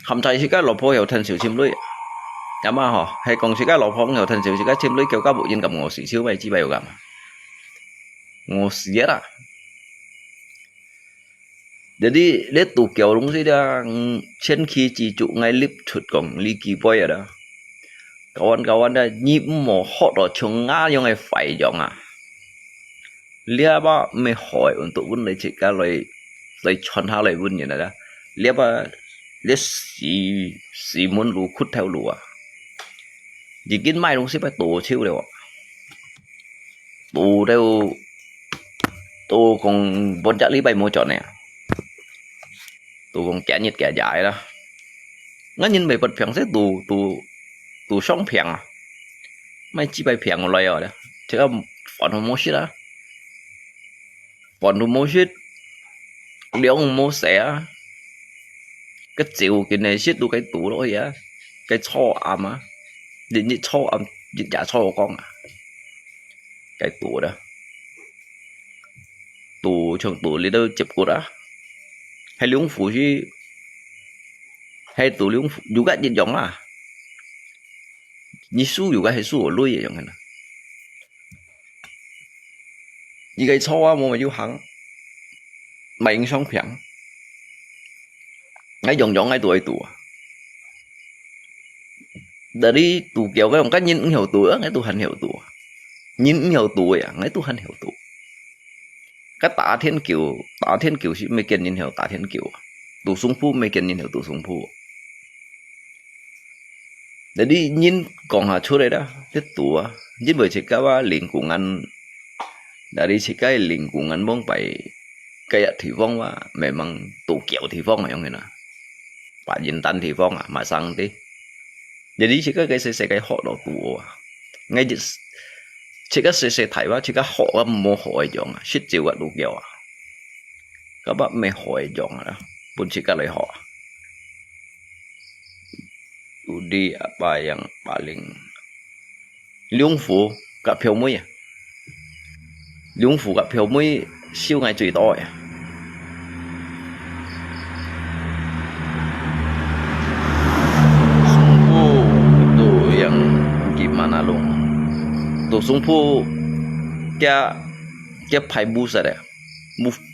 含在自家老婆有趁手尋鐳，也嘛吼，係講自家老婆有趁手，自家尋鐳，叫甲無人敢餓死，手尾只會有敢餓死啊啦。Jadi，這都叫東西啦，嗯，前期之足，𠊎立出講，你幾杯啊啦。Kawan-kawan啊，你毋好學到像𠊎樣个壞樣啊。 這把毋係好个運動，分你自家來，來傳下來分人啊。這把，這死，死門路、窟頭路啊，已經買東西愛多手了啊。多到，多講半隻禮拜無轉呢。 都講幾日幾夜啦。𠊎人袂發病，係都，都，都上病啊。買幾擺病來哦，這个飯都無食啊，飯都無食，糧無食啊，个酒今日食都該肚落去啊，該坐暗啊，日日坐暗，日夜坐光啊，該肚啦。 肚像肚裡肚接骨啊，係兩副係，係肚兩副，有个一樣啊。你輸有个係輸鐳一樣个啦。你个錯啊，無有行，買影相片。𠊎樣樣𠊎都愛肚啊。Dari肚腳个，𠊎人毋曉肚啊，𠊎都還曉肚啊。人毋曉肚个啊，𠊎都還曉肚。該打天狗，打天狗係毋係見人曉打天狗啊？肚胸脯毋係見人曉肚胸脯啊？ Jadi人講下出來啦，這堵啊，因為自家啊，lingkungan，dari自家lingkungan往擺，該地方啊，memang堵橋地方啊，樣个啦，白人單地方啊，馬上的。Jadi自家个細細个學到堵啊，𠊎一自家細細大啊，自家學啊，無學个樣啊，識走啊，堵橋啊，該把無學个樣啊，分自家來學啊。 Budi apa yang paling，龍虎佮飄妹啊，龍虎佮飄妹收𠊎最多个。Sungpu tu yang gimana long？Sungpu佢佢排buset个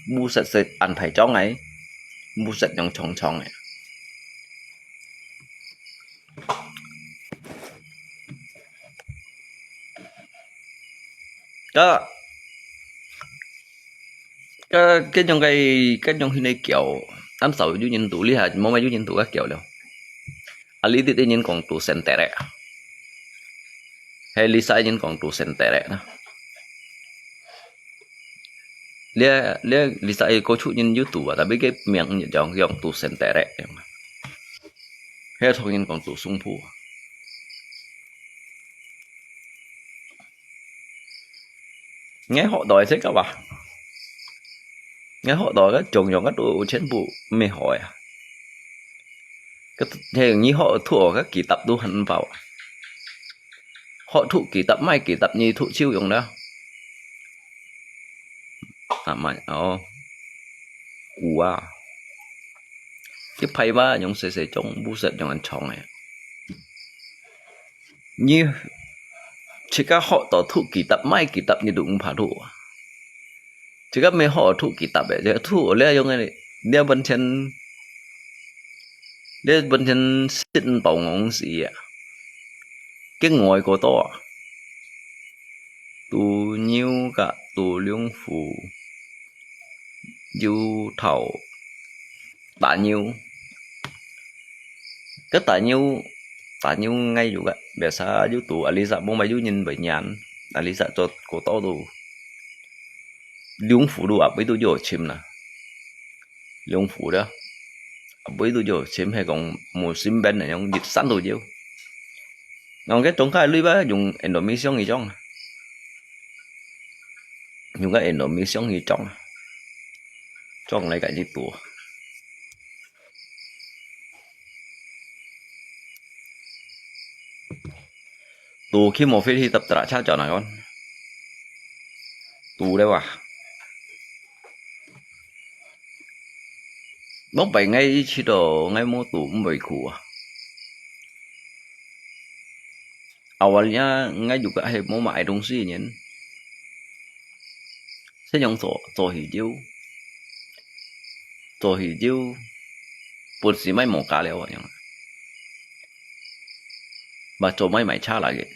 ，buset係恁大張个，buset yang長長个。 該該該種个該種形个橋，恁少有人堵，這下無麼有人堵該橋了。啊，這兜人講堵senterek，係這儕人講堵senterek啦。 這這這儕个高手人有堵啊，tapi个名就講講堵senterek，係同人講堵sungpu。𠊎學到个這个啊，𠊎學到个中央个都全部無好个啊。 該係你學讀个kitab都還包啊。學讀kitab，買kitab你讀就用了。啊，買，哦，古啊。佢排吧，用細細種，buset用恁長个。你自家學到讀kitab，買kitab你都毋怕讀啊。 自家無好讀kitab个，這讀這樣个，這本身，這本身識包戇事啊，佢外國多啊，堵牛佮堵龍虎，有頭打牛。該打牛，打牛𠊎有个，biasa有堵，啊，這儕無麼有人會認，啊，這儕做過多都。 龍虎都啊，尾都有尋啦。龍虎了，啊，尾都有尋，係講無身邊个，用一山都有。然後該中間个鐳吧，用Indonesia去裝啊，用个Indonesia去裝啊，裝來个一多。 堵去無飛去搭搭車轉啊，講。堵了啊。莫擺𠊎一去到，𠊎無堵，毋會苦啊。Awalnya𠊎juga係無麼愛東西个人。先用做，做喜酒。 做喜酒，本身賣無價了啊，樣。嘛做賣賣茶來个，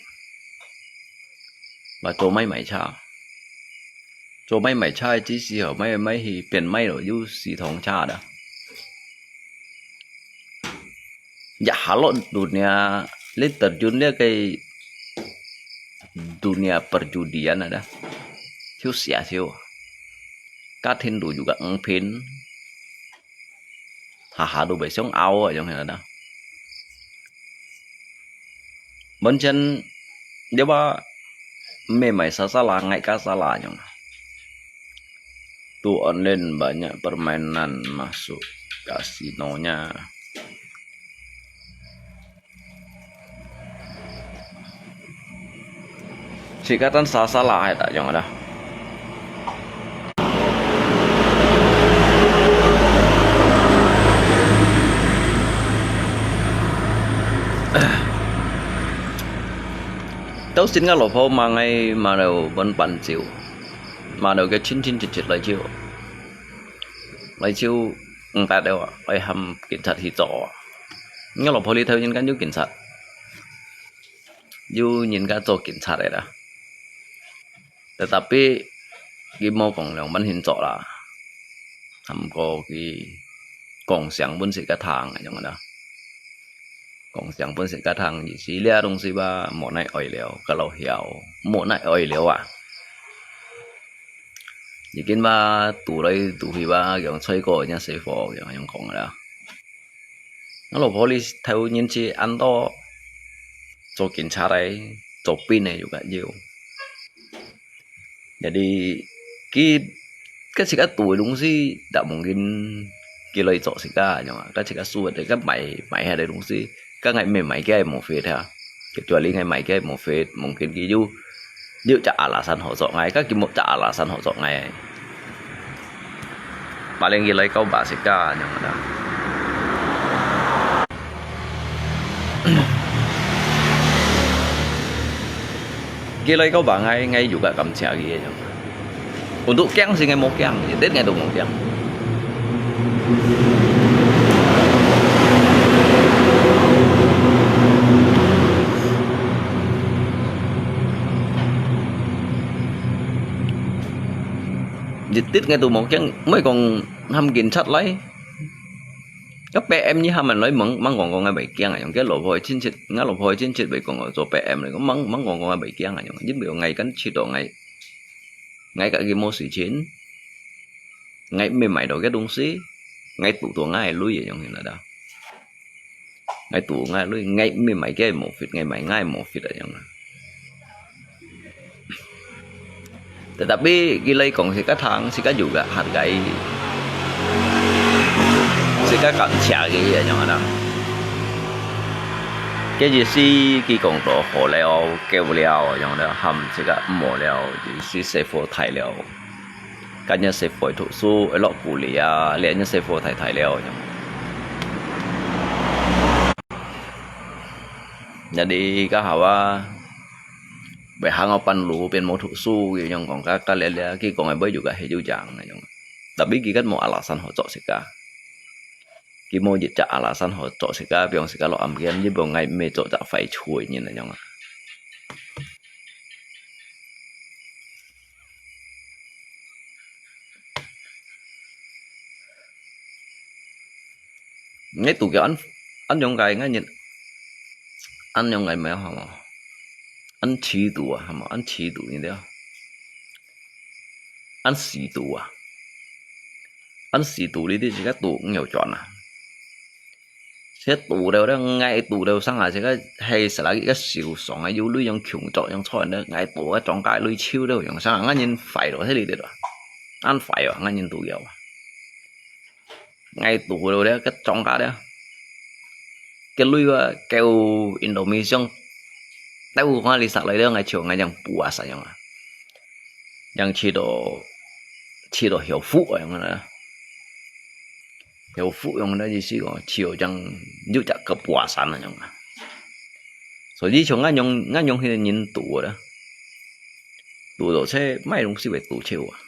嘛做賣賣茶，做賣賣茶个只時候，賣賣去變賣了，有時通茶啦。 Ya halot dunia, liter dunia kay dunia perjudian ada. Siu sia siu. Katin du juga ngpin. Haha du bai siung au ayong ada. Mungkin dia ba memai sasala ngai ka sala ayong. Tu online banyak permainan masuk kasinonya. Sikatan sasala ay ta ayong ada. Tau sin nga lo pho mangai ma lo bon pan chiu. Ma lo ke chin chin chit chit lai chiu. Lai chiu ng ta deu, ai ham kin chat hi cho. Nga lo pho li thau yin kan yu kin chat. Yu yin ka cho kin chat ai da. Tetapi ki mo kong leong ban hin cho la. Ham ko ki kong siang bun si ka thang ai yong da. 講聲分自家聽，意思這東西吧，無奈愛了，該老曉，無奈愛了啊。已經吧，堵來堵去吧，用吹過，人家水火，用用講啦。我老婆你頭年紀恁多，做警察个，做兵个又个有。Jadi佢，佢自家堵个東西，tak mungkin佢來做自家，樣啊，佢自家輸个，佢賣賣下个東西，佢愛賣賣佢無fit啊，kecuali愛賣佢無fit，mungkin佢有有隻alasan好做，愛佢佢無隻alasan好做，愛。Paling佢來搞把自家，樣啊。 佢來搞把𠊎，𠊎又个感謝佢个。Untuk驚是𠊎無驚，一滴𠊎都無驚。一滴𠊎都無驚，毋係講喊警察來。 該PM你喊人來，吂吂講講𠊎會驚啊，樣，佢老婆个親戚，𠊎老婆个親戚會講𠊎做PM來，講吂吂講講𠊎會驚啊，樣，因為𠊎感覺到𠊎，𠊎自家無事情，𠊎毋係買到个東西，𠊎堵到𠊎个鐳个，樣，你知道？𠊎堵𠊎个鐳，𠊎毋係買个無fit，𠊎買𠊎無fit啊，樣啊。 Tetapi佢來講自家聽，自家有个hargai，自家感謝佢，樣啊。該意思佢講到好了，夠了，樣啊，喊自家毋好了，意思師傅大了。今日師傅讀書，落鼓勵啊，這日師傅大大了，樣。Jadi，該下啊， 會行到半路變無讀書，佢樣講，該該這這，佢講个會有个係有樣个樣。Tapi佢个無alasan好做自家，佢無一隻alasan好做自家，比方自家落暗間，你無愛咩做隻壞事个人个樣啊。 你讀个恁恁樣个，𠊎人恁樣个咩好無？恁尺度啊，好無？恁尺度，你知啊？恁尺度啊，恁尺度，你知自家讀毋曉轉啊？自家讀了，了，𠊎讀了上下，自家係實在一個受傷啊，有鐳樣窮作樣出來，𠊎讀个莊家鐳抽了樣上下，𠊎人壞了，係你知啊？恁壞啊，𠊎人讀了啊！ 𠊎堵了咧，該莊家咧，該鐳啊，叫Indomie上，兜看你殺來咧，𠊎笑，𠊎樣puas啊樣啊，樣笑到笑到曉腹啊樣啊，曉腹樣啊意思講，笑樣有隻个puas啊樣啊。所以像𠊎樣𠊎樣个人堵咧，堵到這買東西會堵笑啊。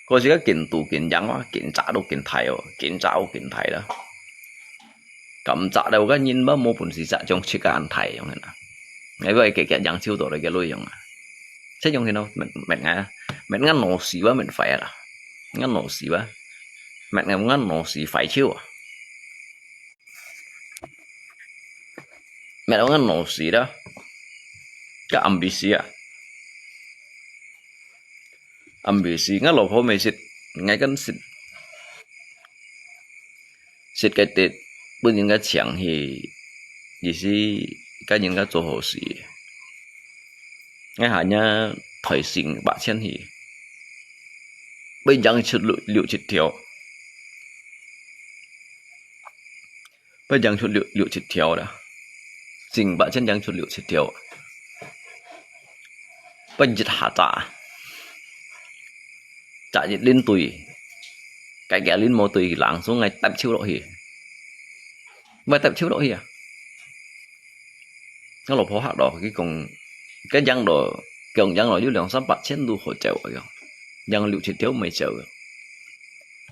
可是个緊堵緊贏哇，緊扎都緊大哦，緊扎都緊大啦。敢扎到个人嘛無本事扎，像自家恁大樣个啦。𠊎个結結贏手到了个鐳樣啊。這樣个咯，搣搣啊，搣啊腦屎哇，搣壞啊啦，搣腦屎哇，搣啊搣腦屎壞手啊。 搣到𠊎腦屎啦，該暗晡時啊，暗晡時𠊎老婆乜食，𠊎跟食，食个忒，分人家搶去，意思跟人家做好事。𠊎下日退成八千去，分人出六六七條。 分贏出六六七條啦，成八千贏出六七條，分一下扎，扎一輪隊，該幾輪無隊，langsung𠊎搭手落去，毋係搭手落去啊！𠊎老婆嚇到，佢講，該贏到，講贏到有兩三百千都好走啊，贏六七條毋係走啊。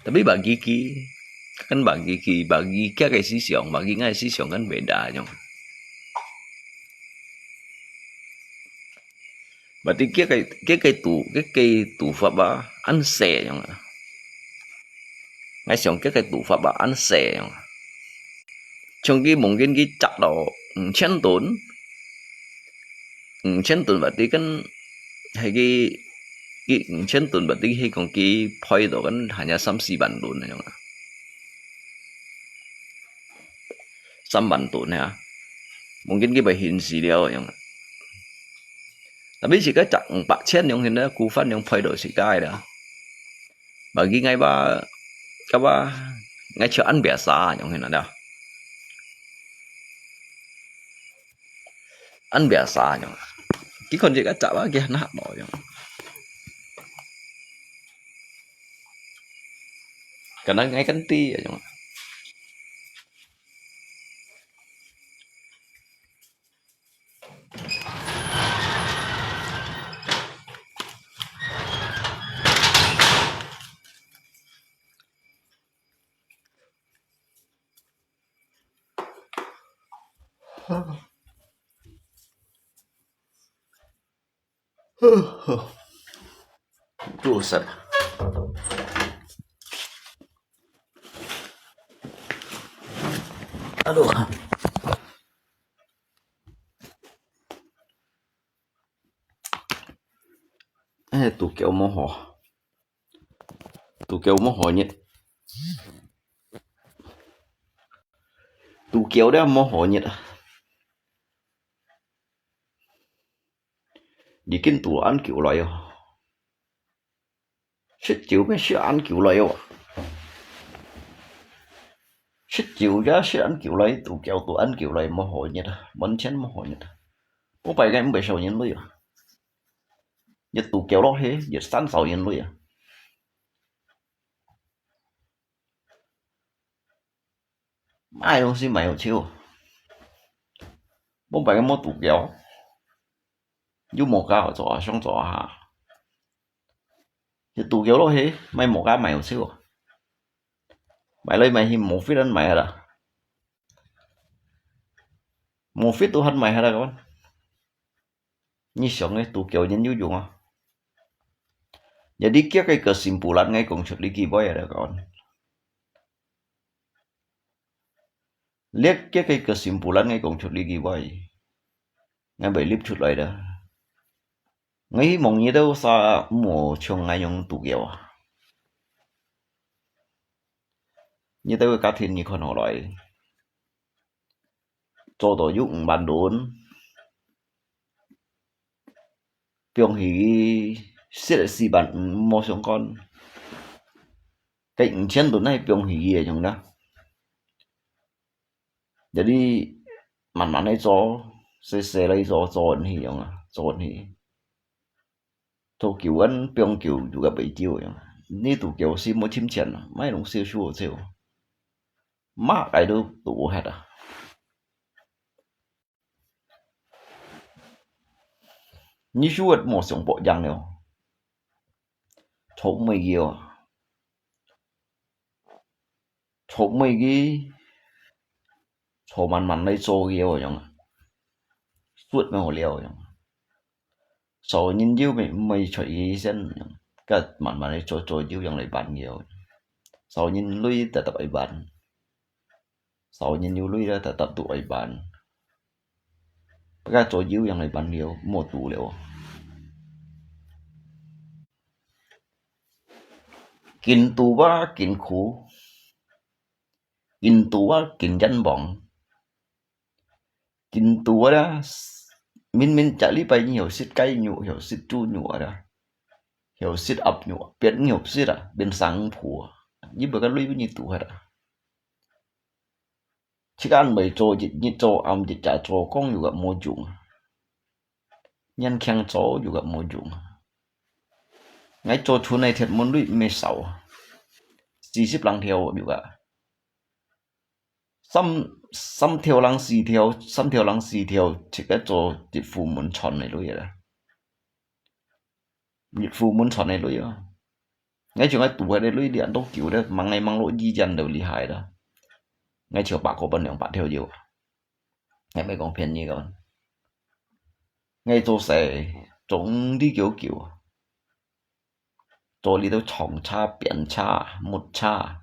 Tapi bagi佢，跟bagi佢，bagi佢个思想，bagi𠊎个思想跟beda樣。Berarti佢个，佢个賭，佢个賭法啊，恁細樣啊。𠊎想佢个賭法啊，恁細樣啊。像佢mungkin佢擲到五千噸，五千噸berarti kan，係佢，佢五千噸berarti係講佢賠到kan hanya三四萬噸恁樣啊。三萬噸啊，mungkin佢會興死了樣啊。 Tapi自家擲五百千樣形呢，股份樣賠到自家个了。Bagi𠊎吧，个吧，𠊎就恁biasa樣形了。恁biasa樣。佢看自家擲啊，佢很好樣。可能𠊎跟對樣。 Tuh, sat. Aduh. Eh, tù kiêu mò hò. Tù kiêu mò hò nhiệt. Tù kiêu đó mò hò nhiệt à. Đi kinh tù ăn kiêu lại à. Sít chiu mê sít ăn kiêu lai ôh. Sít chiu ya sít ăn kiêu lai, tù kiêu tù ăn kiêu lai mò hò nhiệt à, mòn chén mò hò nhiệt à. Bố pai ngai mbe sầu nhin lui à. Nhiệt tù kiêu lo hê, nhiệt sán sầu nhin lui à. Mai dong si mai hò chiu. Bố pai ngai mò tù kiêu. Yú mò ka hò chua, siong chua ha. Nhiệt tù kiêu lo hê, mai mò ka mai hò chiu. Mai lai mai hê mò fit ăn mai hât à. Mò fit tù hât mai hât à các bạn. Nhi siong ngai tù kiêu nhin yú dùng à. Jadi kia cái kesimpulan ngai kông chut li ki boi à các bạn. Liek kia cái kesimpulan ngai kông chut li ki boi. Ngai bai lip chut lai đó. Ngai hi mong nhi tau sa mò chông ngai yong tù kiêu à. Nhi tau ka thin nhi khon hò lai. Chua tò yuk mban đốn. Piong hì siết lại xì bàn mò siông con. Cái ứng chiến tụi này piong hì gì à chúng đó. Jadi, màn màn này cho, xe xe lấy cho, cho anh hì chúng à, cho anh hì. Cho kiểu anh piong kiểu dù gặp bị chiêu chúng à. Ní tụ kiểu xí mua chim chén à, mấy đồng siêu siêu siêu. Má cái đó tụ hết à. Nhi suat mò siông pok yang liao. Chok mei kiu. Chok mei ki. Chok man man lai cho kiu yong. Suat mei hò liao yong. Sau nyin yiu mei mei choi ki sen yong. Ka man man lai cho cho yiu yong lai ban kiu. Sau nyin lui ta tap ai ban. Sau nyin yiu lui ta tap tu ai ban. Baka cho yiu yong lai ban liu, mò tu liu. Kin tu ba kin khu. Kin tu ba kin yan bong. Kin tu ba da. Min min cha li pai nyi hiu sit kai nyu, hiu sit chu nyu da. Hiu sit ap nyu, piet nyu sit da, bin sang phu. Yi baka lui bin nyi tu ha da. Chik an mei cho jit nyit cho am jit cha cho kong yu gap mo jung. Nyan khiang cho yu gap mo jung. Ngai cho chu nai thiat mon lui mei sau. Sì sip lang thiau yu gap. Sam, sam thiau lang sì thiau, sam thiau lang sì thiau, chik a cho jit fu mun chon nai lui ya. Jit fu mun chon nai lui ya. Ngai chung ngai tu hai lui lian to kiu da, mang ngai mang lo yi yan do li hai da. Ngai chiu ba ko ban liang ba thiau yu. Ngai mei kong phian nyi ka ban. 𠊎做事做毋知幾久，做這兜長車、扁車、木車，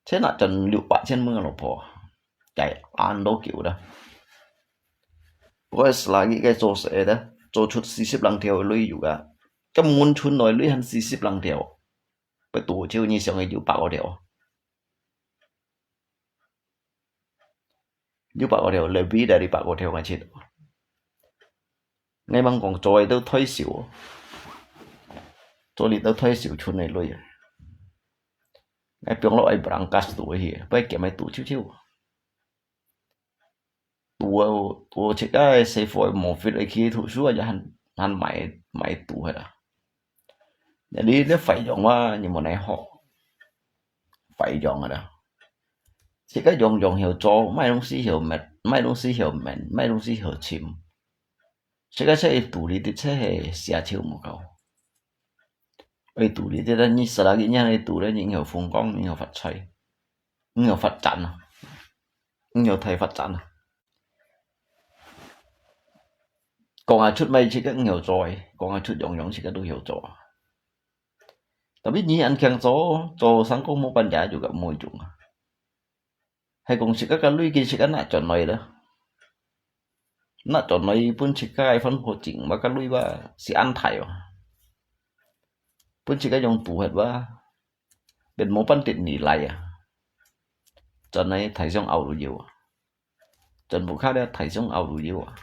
千啊，賺六百千蚊个老婆，該恁多久了。𠊎係啦，佢个做事个，做出四十零條个鐳有啊，根本存來鐳還四十零條，不多久你想个有百個條。 六百個條，lebih dari百個條𠊎知。𠊎吂講做个都退休，做這兜退休存个鐳啊。𠊎放落去berangkas堵去，不過減个堵少少。堵啊，堵自家个生活無fit个去讀書啊，也還，還買，買堵个啦。你，你費用啊，你無奈何。 費用个啦。自家樣樣曉做，買東西曉買，買東西曉買，買東西曉尋。自家出去堵這兜，出去寫手無夠。愛堵這兜，你十來個人愛堵咧，你曉風光，你曉發財，你曉發展啊，你曉大發展啊。講啊出賣自家毋曉做个，講啊出樣樣自家都曉做啊。 Tapi你恁強做，做生工無半日就个無用啊。係講自家个鐳佢自家拿轉來了，拿轉來分自家个分好整，麼个鐳哇，是恁大哇。分自家用堵忒哇，變無半滴你來啊。轉來大上拗都有啊。 全部靠這大上拗都有啊。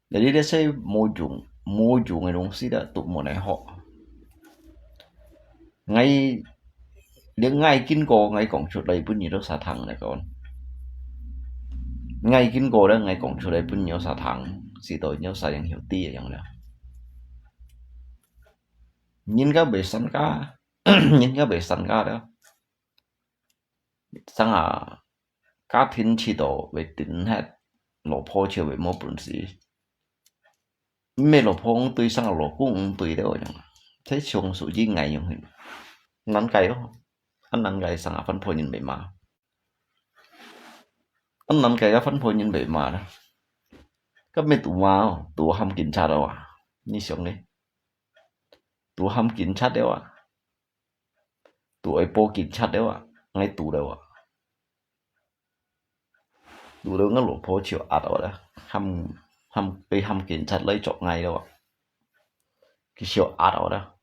你這兜無用，無用个東西咧，都無奈何。𠊎，連𠊎經過，𠊎講出來分你兜儕聽來講。𠊎經過咧，𠊎講出來分你兜儕聽，使到你兜儕樣曉知个樣了。人家會散家，人家會散家了。 生啊，家庭試到會斷忒，老婆就會無本事。毋係老婆毋對，生啊老公毋對了樣，這像屬於𠊎樣形。難解哦，恁難解生啊，番婆人會罵。恁難解啊，番婆人會罵啦。該毋係堵罵哦，堵喊警察了啊，你想呢？堵喊警察了啊。 堵愛報警察了啊，𠊎堵了啊。堵了𠊎老婆就壓到啦，喊，喊，愛喊警察來捉𠊎了啊。佢就壓到啦。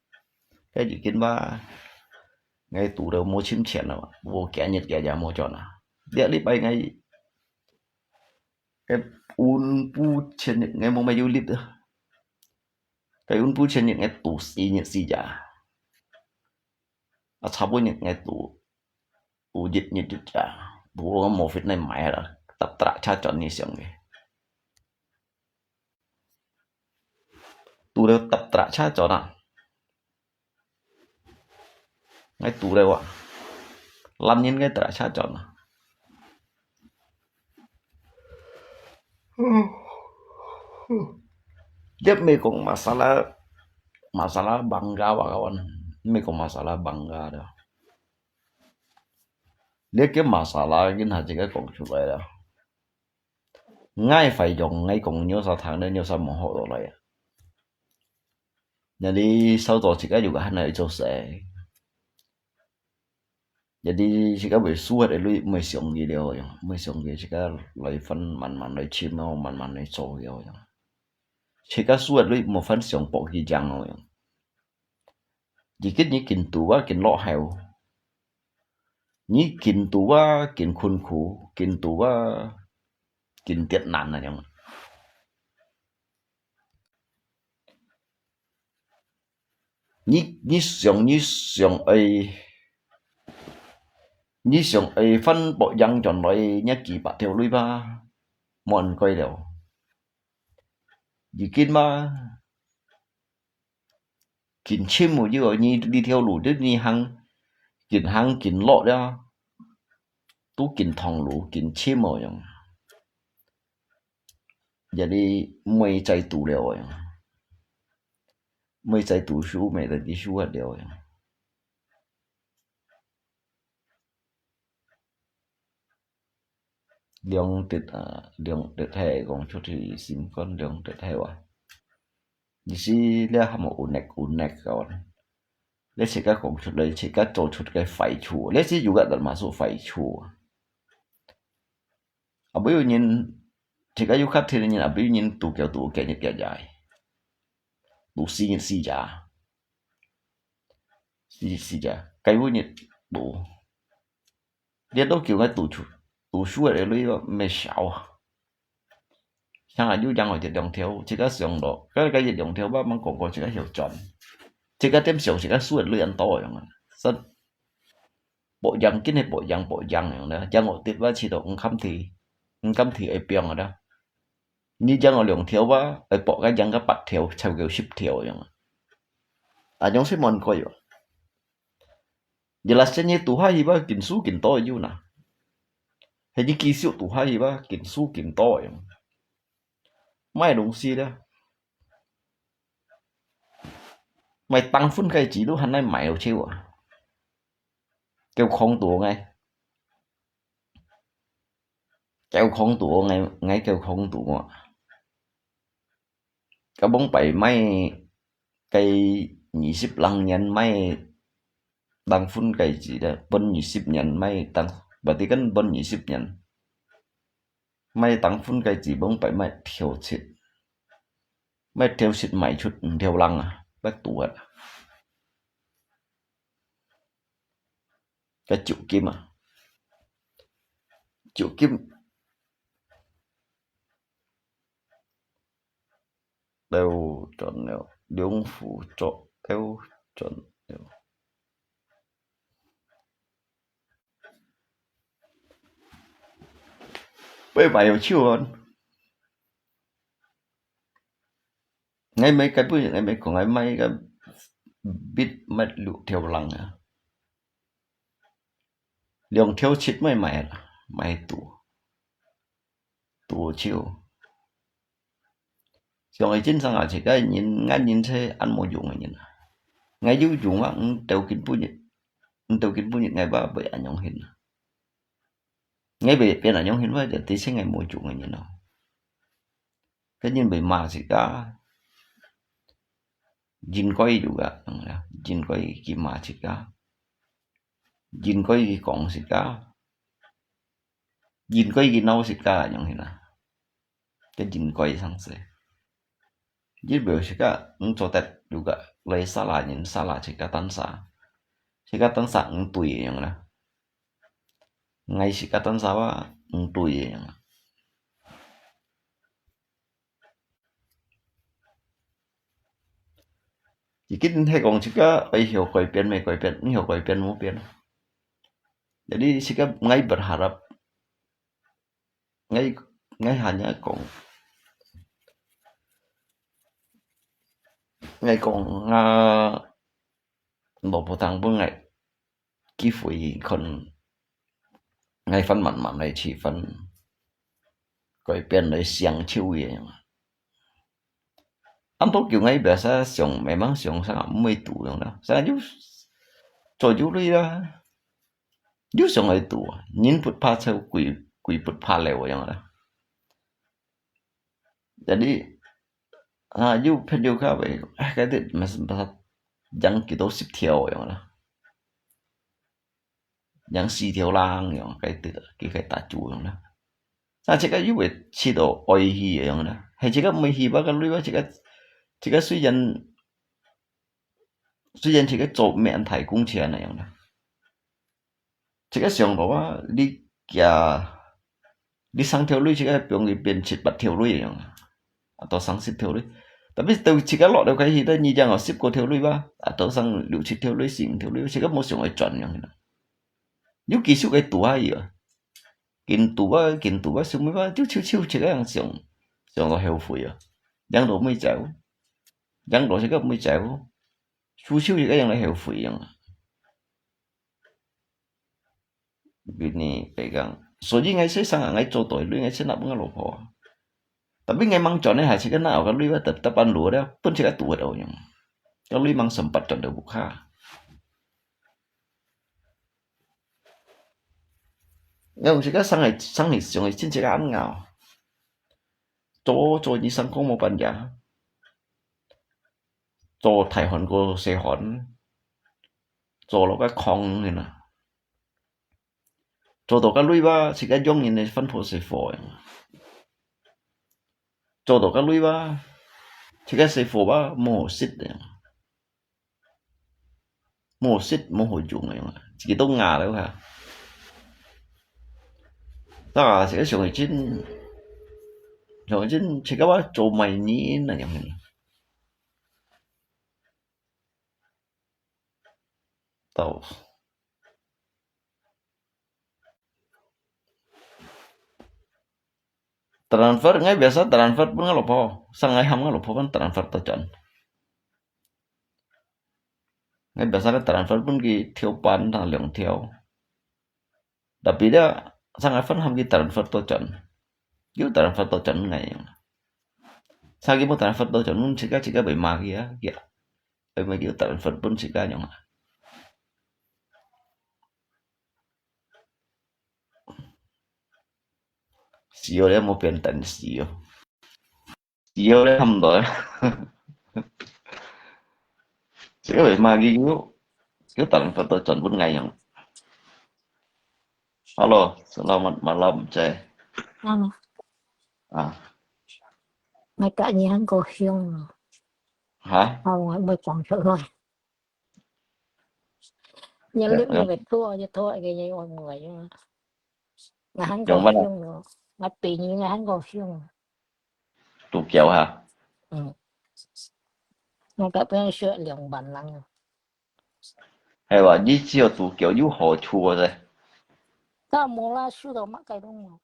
該已經吧，𠊎堵了無尋錢了啊，無幾日幾日無賺啊。這禮拜𠊎，該溫布前日𠊎無買油粒啊。 該溫布前日𠊎堵四日四隻，啊，差不多日𠊎堵有一日一隻，堵到無fit來買啦，搭搭車轉你想个。堵到搭搭車轉啊，𠊎堵了啊，懶人个搭車轉啊。 這毋係講masalah，masalah bangga哇，kawan，毋係講masalah bangga了。這个masalah，今下自家講出來了。𠊎費用，𠊎講你兜儕聽了，你兜儕無學到來啊。 Jadi，收到自家有个閒來做事。Jadi，自家會輸忒个鐳，毋會想佢了樣，毋會想佢，自家來分慢慢來尋咯，慢慢來做了樣。自家輸忒个鐳，無分想博佢贏咯樣。而今你緊堵啊，緊落後。你緊堵啊，緊困苦，緊堵啊，緊跌難啊樣。 你，你想，你想愛，你想愛反駁贏轉來，若幾百條鐳吧，無恁該了。已經嘛，緊尋無有，你這條路，你，你行，緊行緊落了，都緊通路，緊尋無用。 Jadi，毋會再堵了樣，毋會再堵輸，毋會再輸忒了樣。兩滴啊，兩滴係講出去心肝兩滴係哇。意思這下無有力有力个呢。你自家講出來，自家做出个壞處，你是有个人嘛係壞處啊。啊，無有人，自家有較天个人，啊，無有人拄腳拄腳日腳夜，拄死日死夜，死日死夜，該有日無。 你都叫𠊎讀書，讀書个鐳啊，毋係少啊。像啊，有樣个一兩條，自家想到，該該一兩條慢慢講講，自家曉賺。自家點想，自家輸个鐳恁多樣啊。所以，博贏，緊係博贏，博贏樣啦。贏我跌吧，試到毋敢提，毋敢提會變个啦。你贏我兩條吧，會博个贏个八條，超過十條樣啊。啊，樣式無人改哦。 你啦，生意做下去吧，緊輸緊多有哪。係你技術做下去吧，緊輸緊多樣。賣東西咧，賣當分个錢都還來賣有錢啊。叫空多个，叫空多个，𠊎叫空多啊。 該往擺賣，該二十零年賣當分个錢咧，分二十年賣當，berarti kan分二十年。賣當分个錢往擺賣條七，賣條七賣出五條零啊，不多啊。該酒金啊，酒金 兜轉了，兩副桌兜轉了。八百有手啊！𠊎買該本，𠊎買講，𠊎買个bit買六條零啊，兩條七買買啦，買多。 多少。像𠊎真正啊，自家人，𠊎人係恁無用个人啊。𠊎有用啊，五斗金半日，五斗金半日，𠊎吧會恁樣形啊。𠊎會變恁樣形，𠊎就知係𠊎無用个人咯。該人會罵自家，應該有个，應該佢罵自家，應該佢講自家。 應該佢鬧自家樣形啊，該應該生事。你表示自家毋做得有个來salah人salah自家單儕，自家單儕毋對个樣啦。𠊎自家單儕啊，毋對个樣啊。 已經係講自家愛曉改變，無改變，毋曉改變，無變。Jadi自家，𠊎berharap，𠊎，𠊎hanya講，𠊎講啊，無，無通分𠊎 機會看，𠊎還慢慢來試，還改變來想手个樣啊。恁多叫𠊎biasa想，memang想啥，毋會做樣啦。啥有做有鐳啦，有想愛做啊，人不怕醜，鬼，鬼不怕硡个樣啦。 Jadi，啊，有朋友較會，哎，該兜，毋係，毋係，贏幾多十條樣啦，贏四條零樣，該兜，佢該打住樣啦。啊，這个又會試到愛去樣啦，係這个毋會去吧，該鐳吧，這个，這个雖然，雖然這个做毋係恁大工錢那樣啦。 這个想法啊，你加，你三條鐳，這个放佢變七八條鐳樣啊，啊，到三十條鐳。Tapi到這个落了開始，到二零哦，十過條鐳吧，啊，到三六七條鐳，四五條鐳，這个無想愛轉樣啦。有技術个做下去啊，緊做啊，緊做啊，想辦法，就就就這个樣想，想到後悔啊，贏到毋會走，贏到這个毋會走，輸輸這个樣來後悔樣啊。 Bini pegang. 所以𠊎先生啊，𠊎做對，𠊎先拿分𠊎老婆啊。Tapi𠊎吂轉呢，還係該拿个鐳啊，得，得半路了，分自家堵个樣。該鐳吂sempat轉到屋下。𠊎用自家生个，生个上个親戚个恁咬，做做醫生講無半日，做大漢過細漢，做落个空个啦。 做到个鐳吧，自家用人个飯婆細伙樣。做到个鐳吧，自家細伙吧，無食个樣。無食，無好用个樣，自己都牙了哈。啊，自家想个真，想个真，自家話做賣人那樣个。到。 Transfer，𠊎biasa transfer分𠊎老婆，sang𠊎喊𠊎老婆分transfer到轉。𠊎biasa transfer分佢條半定兩條。Tapi dia sang𠊎分喊佢transfer到轉，又transfer到轉𠊎樣。Sang佢無transfer到轉，分自家自家會罵佢啊，佢啊，會罵佢transfer分自家樣啊。 死哦，你有無變等死哦？死哦，你看毋到啊。這個為嘛佢又，又等不到轉分𠊎樣。Hello，selamat malam，姐。嗯。啊。𠊎隔日還過香哦。哈？哦，𠊎毋會講出來。 你錄你个圖，你圖个你我無个啊。𠊎還過用咯，𠊎比你，𠊎還過用。Tokyo哈？嗯。𠊎隔壁識兩萬人啊。係哇，你只有Tokyo有好處个咧。但無啦，收到麼个都無。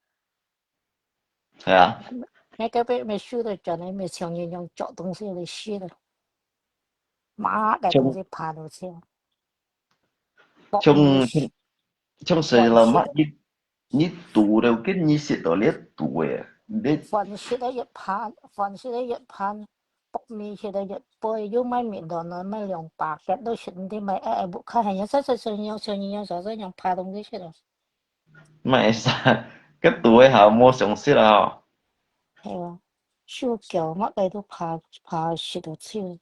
係啊。該个被没收的转来，没像人样捉东西来吃的，马个东西爬落去。像，像，像是了嘛，你，你堵了，跟你食到你堵诶，你。饭食了一爬，饭食了一盘，薄面食了一杯，又买面团了，买两百个，都食唔得买，哎，哎，不看，还要再再再要，再要，再再要爬东西去了。 毋係啥，該堵个下無常識啊吼。係啊，手腳麼个都怕，怕食到手。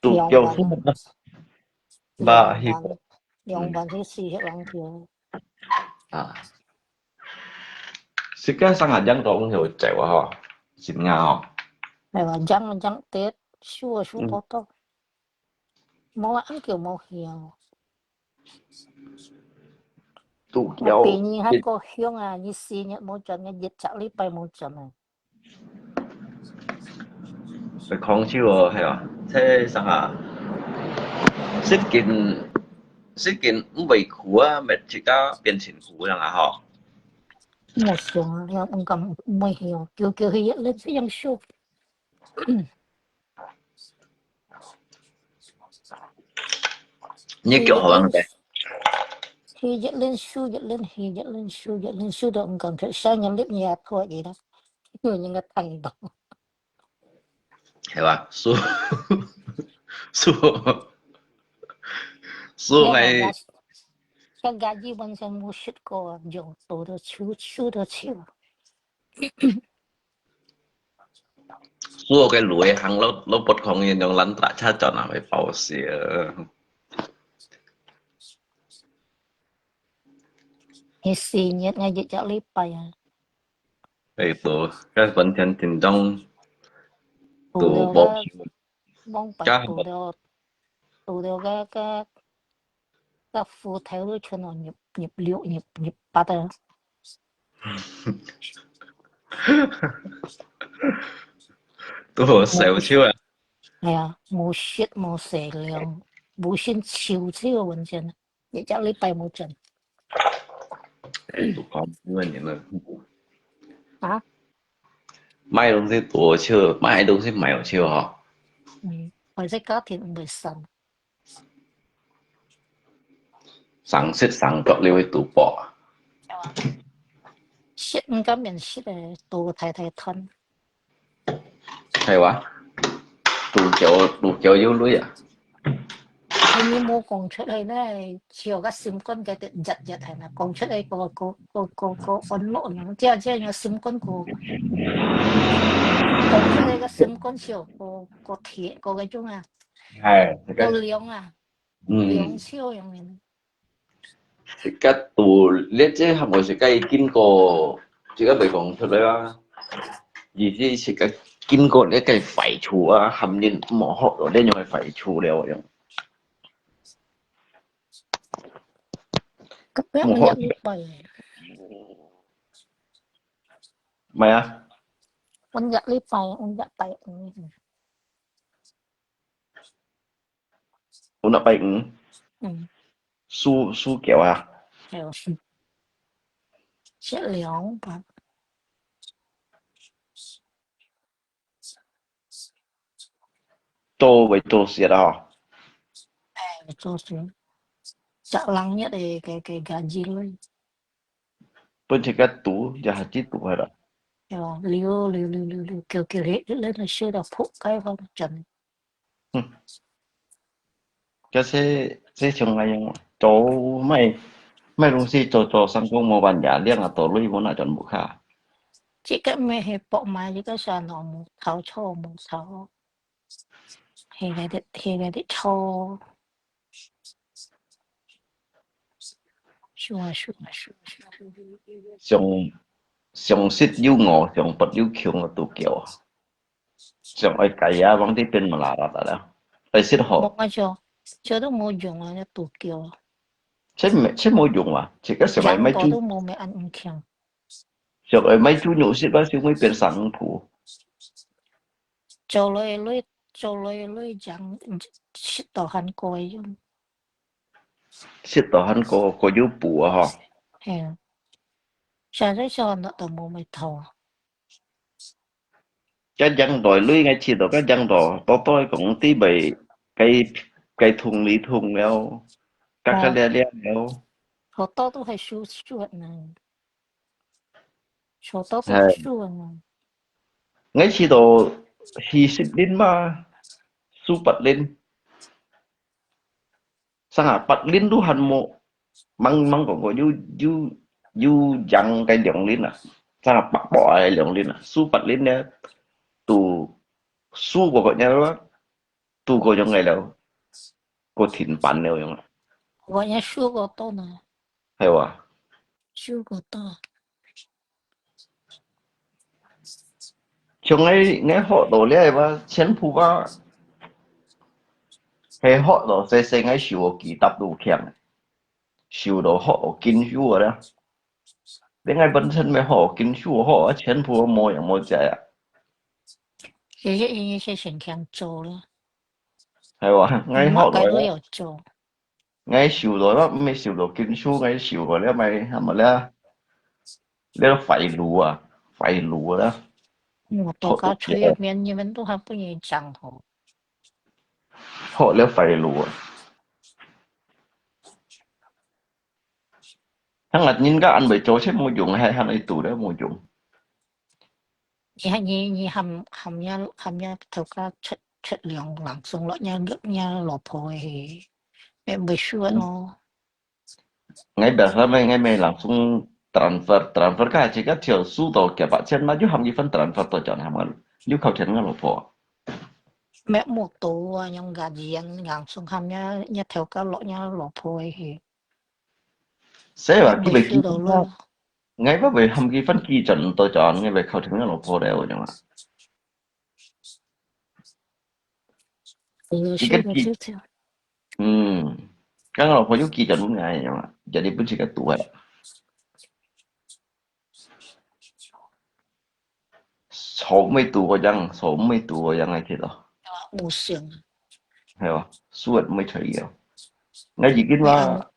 堵腳兩萬，兩萬，兩萬去四十萬條。啊。世界上啊，樣都有走啊吼，真啊吼。係啊，樣，樣得，手啊，手多多。 無啊，恁久無去哦。堵腳。我比你還過凶啊！你四日無轉，你一隻禮拜無轉啊！會空手哦，係啊，這啥啊？食緊，食緊毋會苦啊，乜自家變辛苦樣啊吼。莫想啊，你毋敢毋會去哦，久久去，你這樣手。 你腳好玩个。去一輪收一輪，去一輪收一輪，收到毋敢出聲，人力也拖佢啦，因為人家聽到。係吧？收，收，收𠊎。像家己本身無食過，用到到手，收到手。 所有个路个行路，路不空个，用人打車轉啊，會爆死啊。你四日，𠊎一隻禮拜啊。哎，都，該完全緊張，都無。往擺堵到，堵到該，該，該褲頭都穿到入，入六，入，入八啊。 都好笑笑啊！係啊，無食無洗涼，無先臭臭个文件，一隻禮拜無轉。都講因為你們啊？買東西多笑，買東西買有笑哈。嗯，或者家庭毋會散。 生食生腳了會堵啵啊？食毋敢面食个，堵大大團。係哇？堵腳，堵腳有鐳啊？係你無講出來呢，像个心肝个一一係啦，講出來个个个个个安樂呢，這樣這樣个心肝个，講出來个心肝笑，个个鐵个个種啊，係，个涼啊，嗯，涼笑樣个。自家肚咧，這係無自家經過，自家袂講出來啊。意思自家經過這个壞處啊，含人無好到這樣个壞處了樣。咁樣我一禮拜，唔係啊，我一禮拜，我一拜五。有禮拜五，嗯，輸輸繳啊，還有是兩百，做會做事啊吼。哎，做事，十零日个个个个日咯。本自家肚，也係知肚係啦。係咯，溜溜溜溜溜，叫叫你，你都睡到仆街方陣。嗯，這係這種个樣，做賣賣東西做做生工無辦法，兩啊多鐳無拿轉屋下。這个咩係博買，這个算咯，無頭錯無頭，係个的係个的錯。 想啊想啊想啊想啊，上上實有我，上不有窮，我都叫啊。上愛改啊，往這邊嘛啦啦啦啦，愛識好。無啊，就就都無用啊，就都叫啊。這沒這無用啊，這个小孩買豬，都無咩安唔強。小孩買豬肉食啊，小妹變生婆。做來來做來來講，食到還過用。 食到還過過有補啊吼。係啊，現在小孩都無咩頭啊。該樣代女个食到該樣代，多多講啲咪該該痛你痛了，該該了了了。好多都係輸輸呢，好多都係輸呢。我食到四十零嘛，輸八零。 生啊，八零都還無，吂吂講過有有有贏个兩零啊，生啊，八百个兩零啊，輸八零呢，都輸過个了，都過樣个了，過停板了樣啊。我也輸過多呢，係哇，輸過多。 像𠊎𠊎學到了吧，全部吧，係學到細細𠊎手機搭到強，手到學到緊手啊啦。你𠊎本身咪學緊手學啊，全部無樣無在啊。這些因為是先強做了，係哇，𠊎學到了。該都有做。 𠊎受到啦，毋係受到緊手，𠊎受過了，咪係無啦？了壞路啊，壞路啦，我都搞出一面，你們都還不願意講吼。好了壞路啊！聽人家安慰做，這無用，還還愛堵了無用。 你還你你含含呀含呀頭家出出糧，人送落呀呀老婆个，也袂輸咯。𠊎biasa咩，𠊎咩人送transfer，transfer个自家條數到幾百千嘛，就含一份transfer到轉，係無？又靠錢个老婆。咩無多啊，用个人人送含呀呀頭家落呀老婆个。所以話，佢咪袂輸到咯。 𠊎會會含佢分幾轉到轉，𠊎會靠聽个老婆咧，我講啊。有一个幾些个就这样。嗯，剛剛老婆有幾轉分𠊎樣啊，jadi pun自家堵啊。坐毋會堵个樣，坐毋會堵个樣，𠊎覺得。無想。係啊，輸也毋會退嘅。𠊎已經話，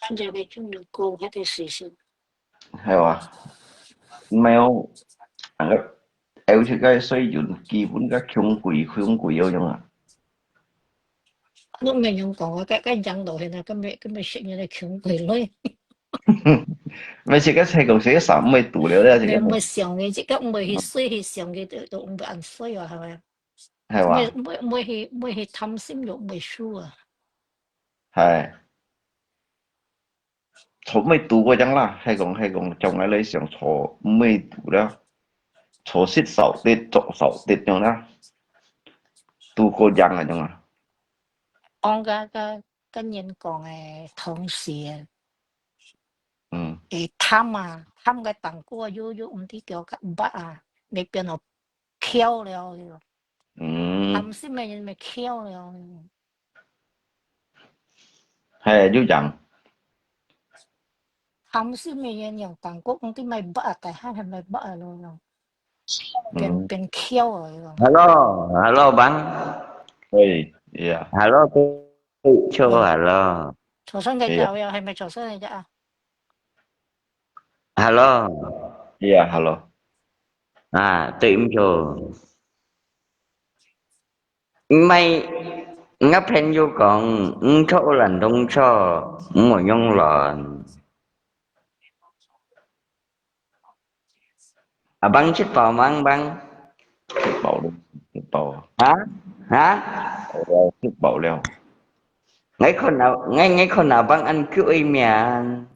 感覺个就能夠迄个事情。係啊，毋係哦，啊，有時个水準基本个窮鬼窮鬼有用啊。都沒有講，我該該養到現在，根本根本是人家窮鬼了。毋係，自家細個時个衫毋會堵了咧，自家你毋會想个，自家毋會去水去想个，都都毋會恁水啊，係咪？係哇？乜，乜，乜係，乜係貪心又乜輸啊？係。坐乜堵過樣啦，係講，係講，將來你想坐乜堵了，坐食少啲，坐少啲樣啦，堵過樣啊，樣啊。講个，个，个人講个同時，嗯。會貪啊，貪个當過又，又毋知叫个乜啊，你變到 翹了，嗯。貪心个人乜翹了。係，就恁樣。貪心个人樣，當過毋知乜乜啊，大下係乜乜啊咯，變，嗯。變翹了咯。Hello，hello，Bang。喂，yeah。Hello，Cho，嗯。Hello。早上个早呀，係。係咪早上个啊？ Hello。Yeah，hello。啊，對，毋錯。毋係，𠊎朋友講，毋錯，爛東錯，毋好用亂。阿Bang食飽吂，Bang？食飽了，食飽。啊？啊？好了，食飽了。𠊎看啊，𠊎，𠊎看啊，Bang恁久个面。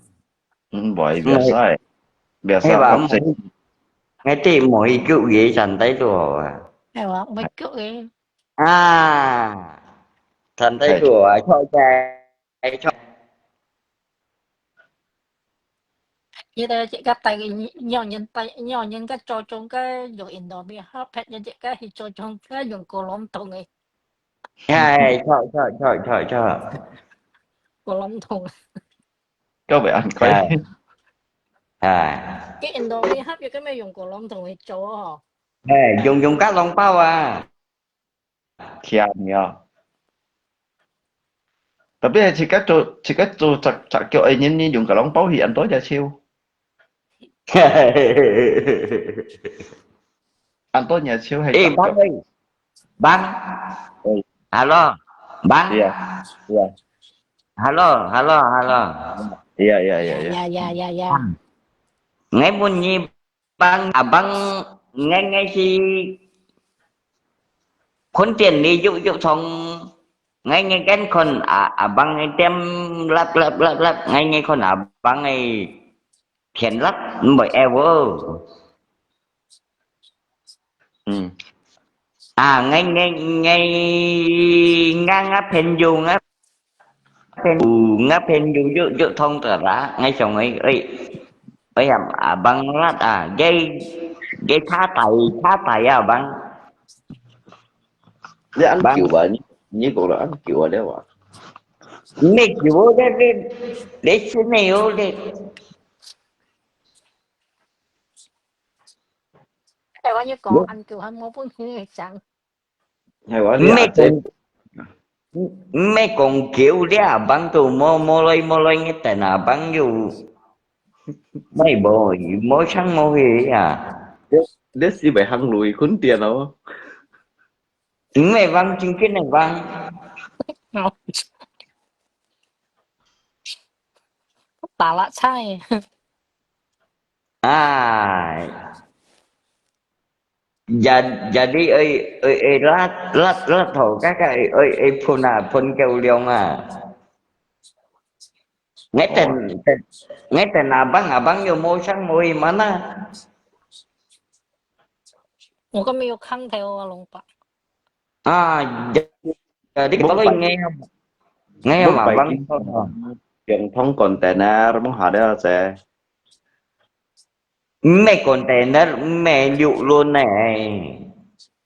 嗯，無，biasa，biasa係吧？Bang食。𠊎知無去救佢，santai都好啊。係哇，毋會救佢。啊，santai都好啊，坐在，坐。你个這个大个，讓人大，讓人个做中个用印度米，好，別人這个去做中个用golom同个。哎，坐，坐，坐，坐，坐。Golom同。 夠袂恁貴。哎。哎。佢印度米合約，佢乜用golom同佢做哦。哎，用，用golom包啊。係啊，係啊。Tapi係自家做，自家做隻，隻腳个人，你用golom包係恁多隻手。恁多隻手係哎，隻腳。Bang，哎，Bang。哎。Hello，Bang。Iya，iya。Hello，hello，hello。Iya，iya，iya，iya。呀，呀，呀，呀。𠊎問你，Bang，阿Bang，𠊎，𠊎係看店裡有，有從，𠊎，𠊎看阿，阿Bang个店，立，立，立，立，𠊎，𠊎看阿Bang个店立，毋會會哦。 嗯。啊，𠊎，𠊎，𠊎，𠊎，𠊎朋友，𠊎朋友，𠊎朋友有，有通得啦，𠊎想，哎，哎，哎呀，阿Bang辣啊，佢，佢差大，差大啊，Bang。你恁久啊，你，你講了恁久啊，了啊。你久哦，你，你，你真的哦，你。 台灣語講恁久還無分佢講。係啊，你阿姐。毋係講，毋係講久了，Bang都無，無來，無來，你等啊，Bang又，毋係無，無聲無氣啊。你，你是袂行路，困店哦。毋係Bang，正經个Bang。打落菜。 哎，jadi，jadi，哎，哎，哎，辣，辣，辣頭，該个，哎，哎，哎，噴啊，噴夠量啊。𠊎等，等，𠊎等阿Bang，阿Bang又無聲無氣嘛呢。我根本有看到啊，龍爸。啊，jadi，jadi，kalau應該，應該嘛，Bang。用通container，mong下了啫。 毋係container，毋係六輪个。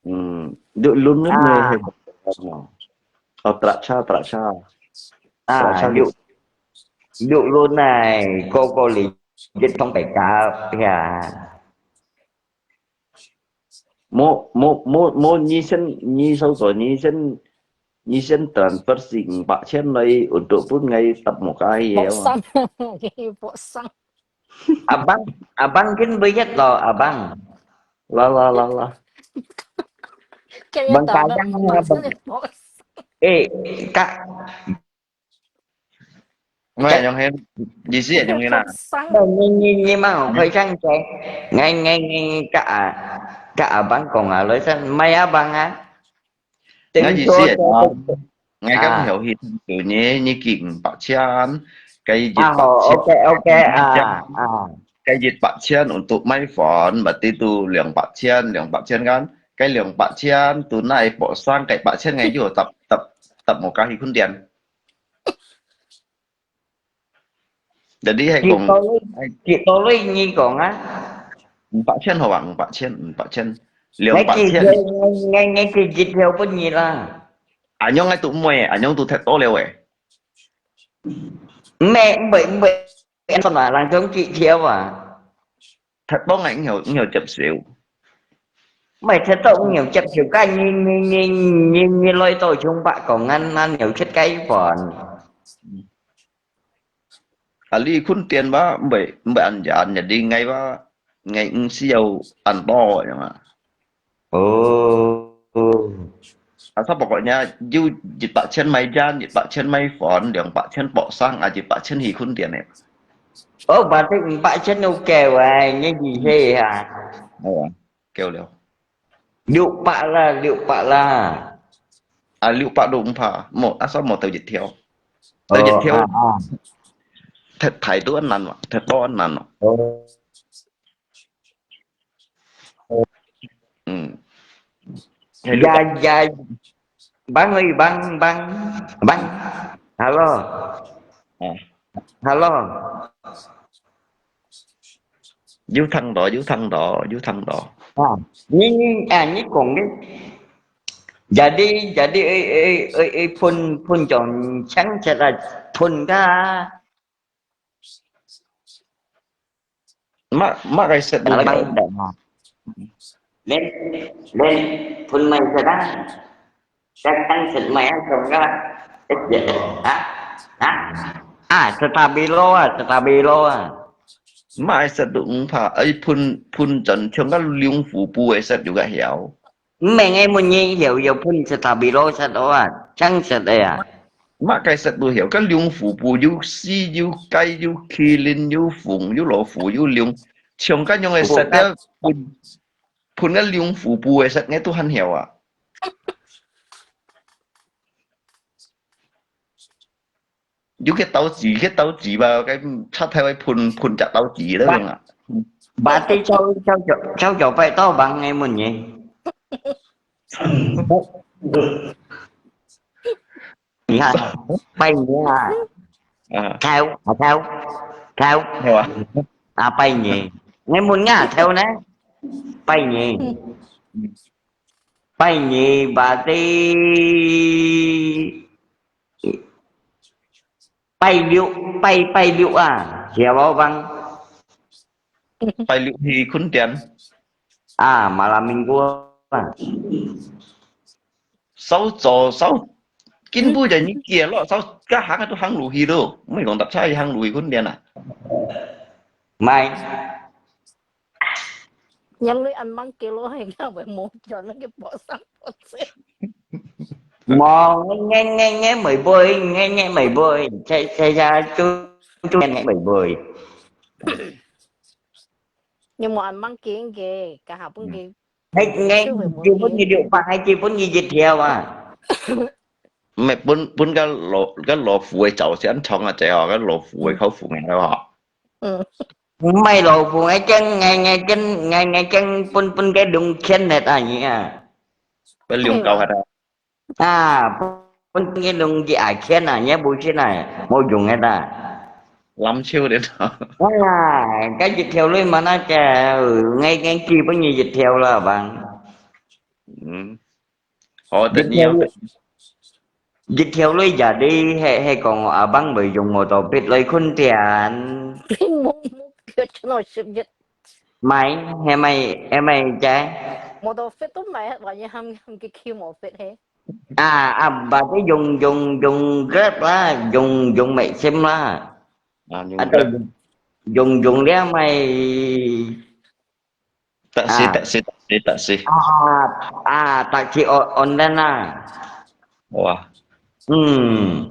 嗯，六輪个啊。毋係，哦，tractor，tractor。啊，tractor。六，六輪个，個個里一通白搞，呀。無，無，無，無，你先，你收咗，你先，你先transfer四五百千來，untuk分𠊎搭木架去个嘛。博生，博生。 阿Bang，阿Bang跟不一咯，阿Bang。啦啦啦啦。Bang sayang啊，Bang。哎，ka，我係用佢，意思係用佢啦。你，你，你，你莫開槍仔。𠊎，𠊎，𠊎，ka阿，ka阿Bang講啊，來先，毋係阿Bang啊。𠊎意思係講，𠊎講曉去，你，你寄五百千，該一百千，啊，好，OK，OK，啊，啊。該一百千untuk買房，berarti tu兩百千，兩百千kan，該兩百千tu拿來pok sang，該一百千𠊎又搭，搭，搭無加去坤店。 Jadi係講，幾多鐳？幾多鐳你講啊？五百千好啊，五百千，五百千，兩百千。𠊎寄，𠊎，𠊎，𠊎寄一條分你啦。恁樣𠊎都毋會，恁樣都忒多了誒。毋係，毋會，毋會，恁樣啊，人講幾條啊？ 忒多𠊎毋曉，毋曉接受。毋係忒多毋曉接受，該你，你，你，你，你來到中國講，恁，恁樣設計飯。啊，你坤店嘛，毋會，毋會恁樣，jadi𠊎嘛，𠊎毋需要恁多樣啊。哦。 啊，差不多呢，有一百千買間，一百千買房，兩百千pok sang，啊，一百千去坤店呢。哦，berarti五百千OK喂，你意思啊？係啊，夠了。六百啦，六百啦。啊，六百都毋怕，無，啊，算無得一條。得一條，哦，啊，啊。忒，忒多難嘛，忒多難嘛。哦。 嗯。Ya, ya. Bang ơi, bang, bang, bang. Hello. À. Hello. 有聽到，有聽到，有聽到。啊，你，你，啊，你講个。Jadi, jadi, eh, eh, eh, eh, phun, phun chọn sáng sạch là phun ka. Mah, mah cái set Đó là đúng băng không? Đạn hả? Lên, lên, phun mày sẽ đăng. Chắc chắn set mày ăn không đó. Hả? Hả? À, stabilo à, stabilo à. Mah cái set đúng hả? Ấy, phun, phun chân chúng ta liung phủ bu cái set juga hiểu. Mẹ nghe một nhị hiểu, hiểu phun stabilo set đó à, chăng set đấy à. Mah cái set đủ hiểu, cái liung phủ bu yu si, yu gai, yu kilin, yu phùng, yu lô phủ, yu liung. Chúng cái nhóm cái set đó, phun, phun cái liung phủ bu cái set nghe tu hẳn hiểu à. Yu cái táo chỉ, cái táo chỉ mà cái sát thái phun, phun chặt táo chỉ đó. Ba-, không à. Ba tí cháu, cháu, cháu, cháu phải tao bằng nghe mình nhỉ? Nhị hả? Pai nhị hả? À. Theo, à, theo. Theo. Theo à? À, pai nhị. Nghe muốn ngã theo nè. Pai nhị. Pai nhị bà tí. Pai liu, pai, pai liu à. Hiểu không bang? Pai liu thì khốn tiền. À, malam minggu à. Sáu giờ, sáu, chín bữa giờ như kia lo, sáu, cá hàng tôi hàng lũ hi đâu. Mới còn đập sai hàng lũ hi khốn tiền à. Mai. Yang lui ăn măng kia lo, hay là phải mua cho nó cái bỏ sang bỏ xe. Mò, nghe, nghe, nghe mười bơi, nghe, nghe mười bơi. Chạy, chạy ra, chú, chú nghe, nghe mười bơi. Nhưng mà ăn măng kia kì, cả hảo bưng kì. Hay nghe, chưa phải mua chưa bún kì. Gì được, bạn hay chưa bún gì dịch thiêu à? Mẹ bún, bún cái lò, cái lò phủ ấy chảo sẽ ăn chóng à, chạy hò, cái lò phủ ấy khẩu phủ nghe đâu hả? Ừ. Mày lô phùng ai chăng, ngai, ngai chăng, ngai, ngai chăng pun, pun cái đúng khen hết à nhỉ à? Bên liung cầu hả ta? À, pun cái đúng gì ai khen à, nhé bù xin à, mô dùng hết à? Lắm chiêu đến đó. À, cái dịch theo lui mà nó chè, ừ, ngay, ngay kỳ bao nhiêu dịch theo là bằng. Ừ. Ồ, tất nhiên. Dịch theo lui giờ đi, hay, hay còn ở băng bởi dùng mô tô bịt lui khôn tiền. Mô, mô, kiểu cho nó sụp giật. Mày, hay mày, hay mày trái? Mô tô fit tút mày, và như hâm, hâm cái kia mô fit hê. À, à, bà cái dùng, dùng, dùng Grab lá, dùng, dùng mẹ sim lá. À, dùng Grab. Dùng, dùng đéo mày. Taxi, à, taxi, taxi, taxi. À, à, taxi o-, online à. Wow. Hmm.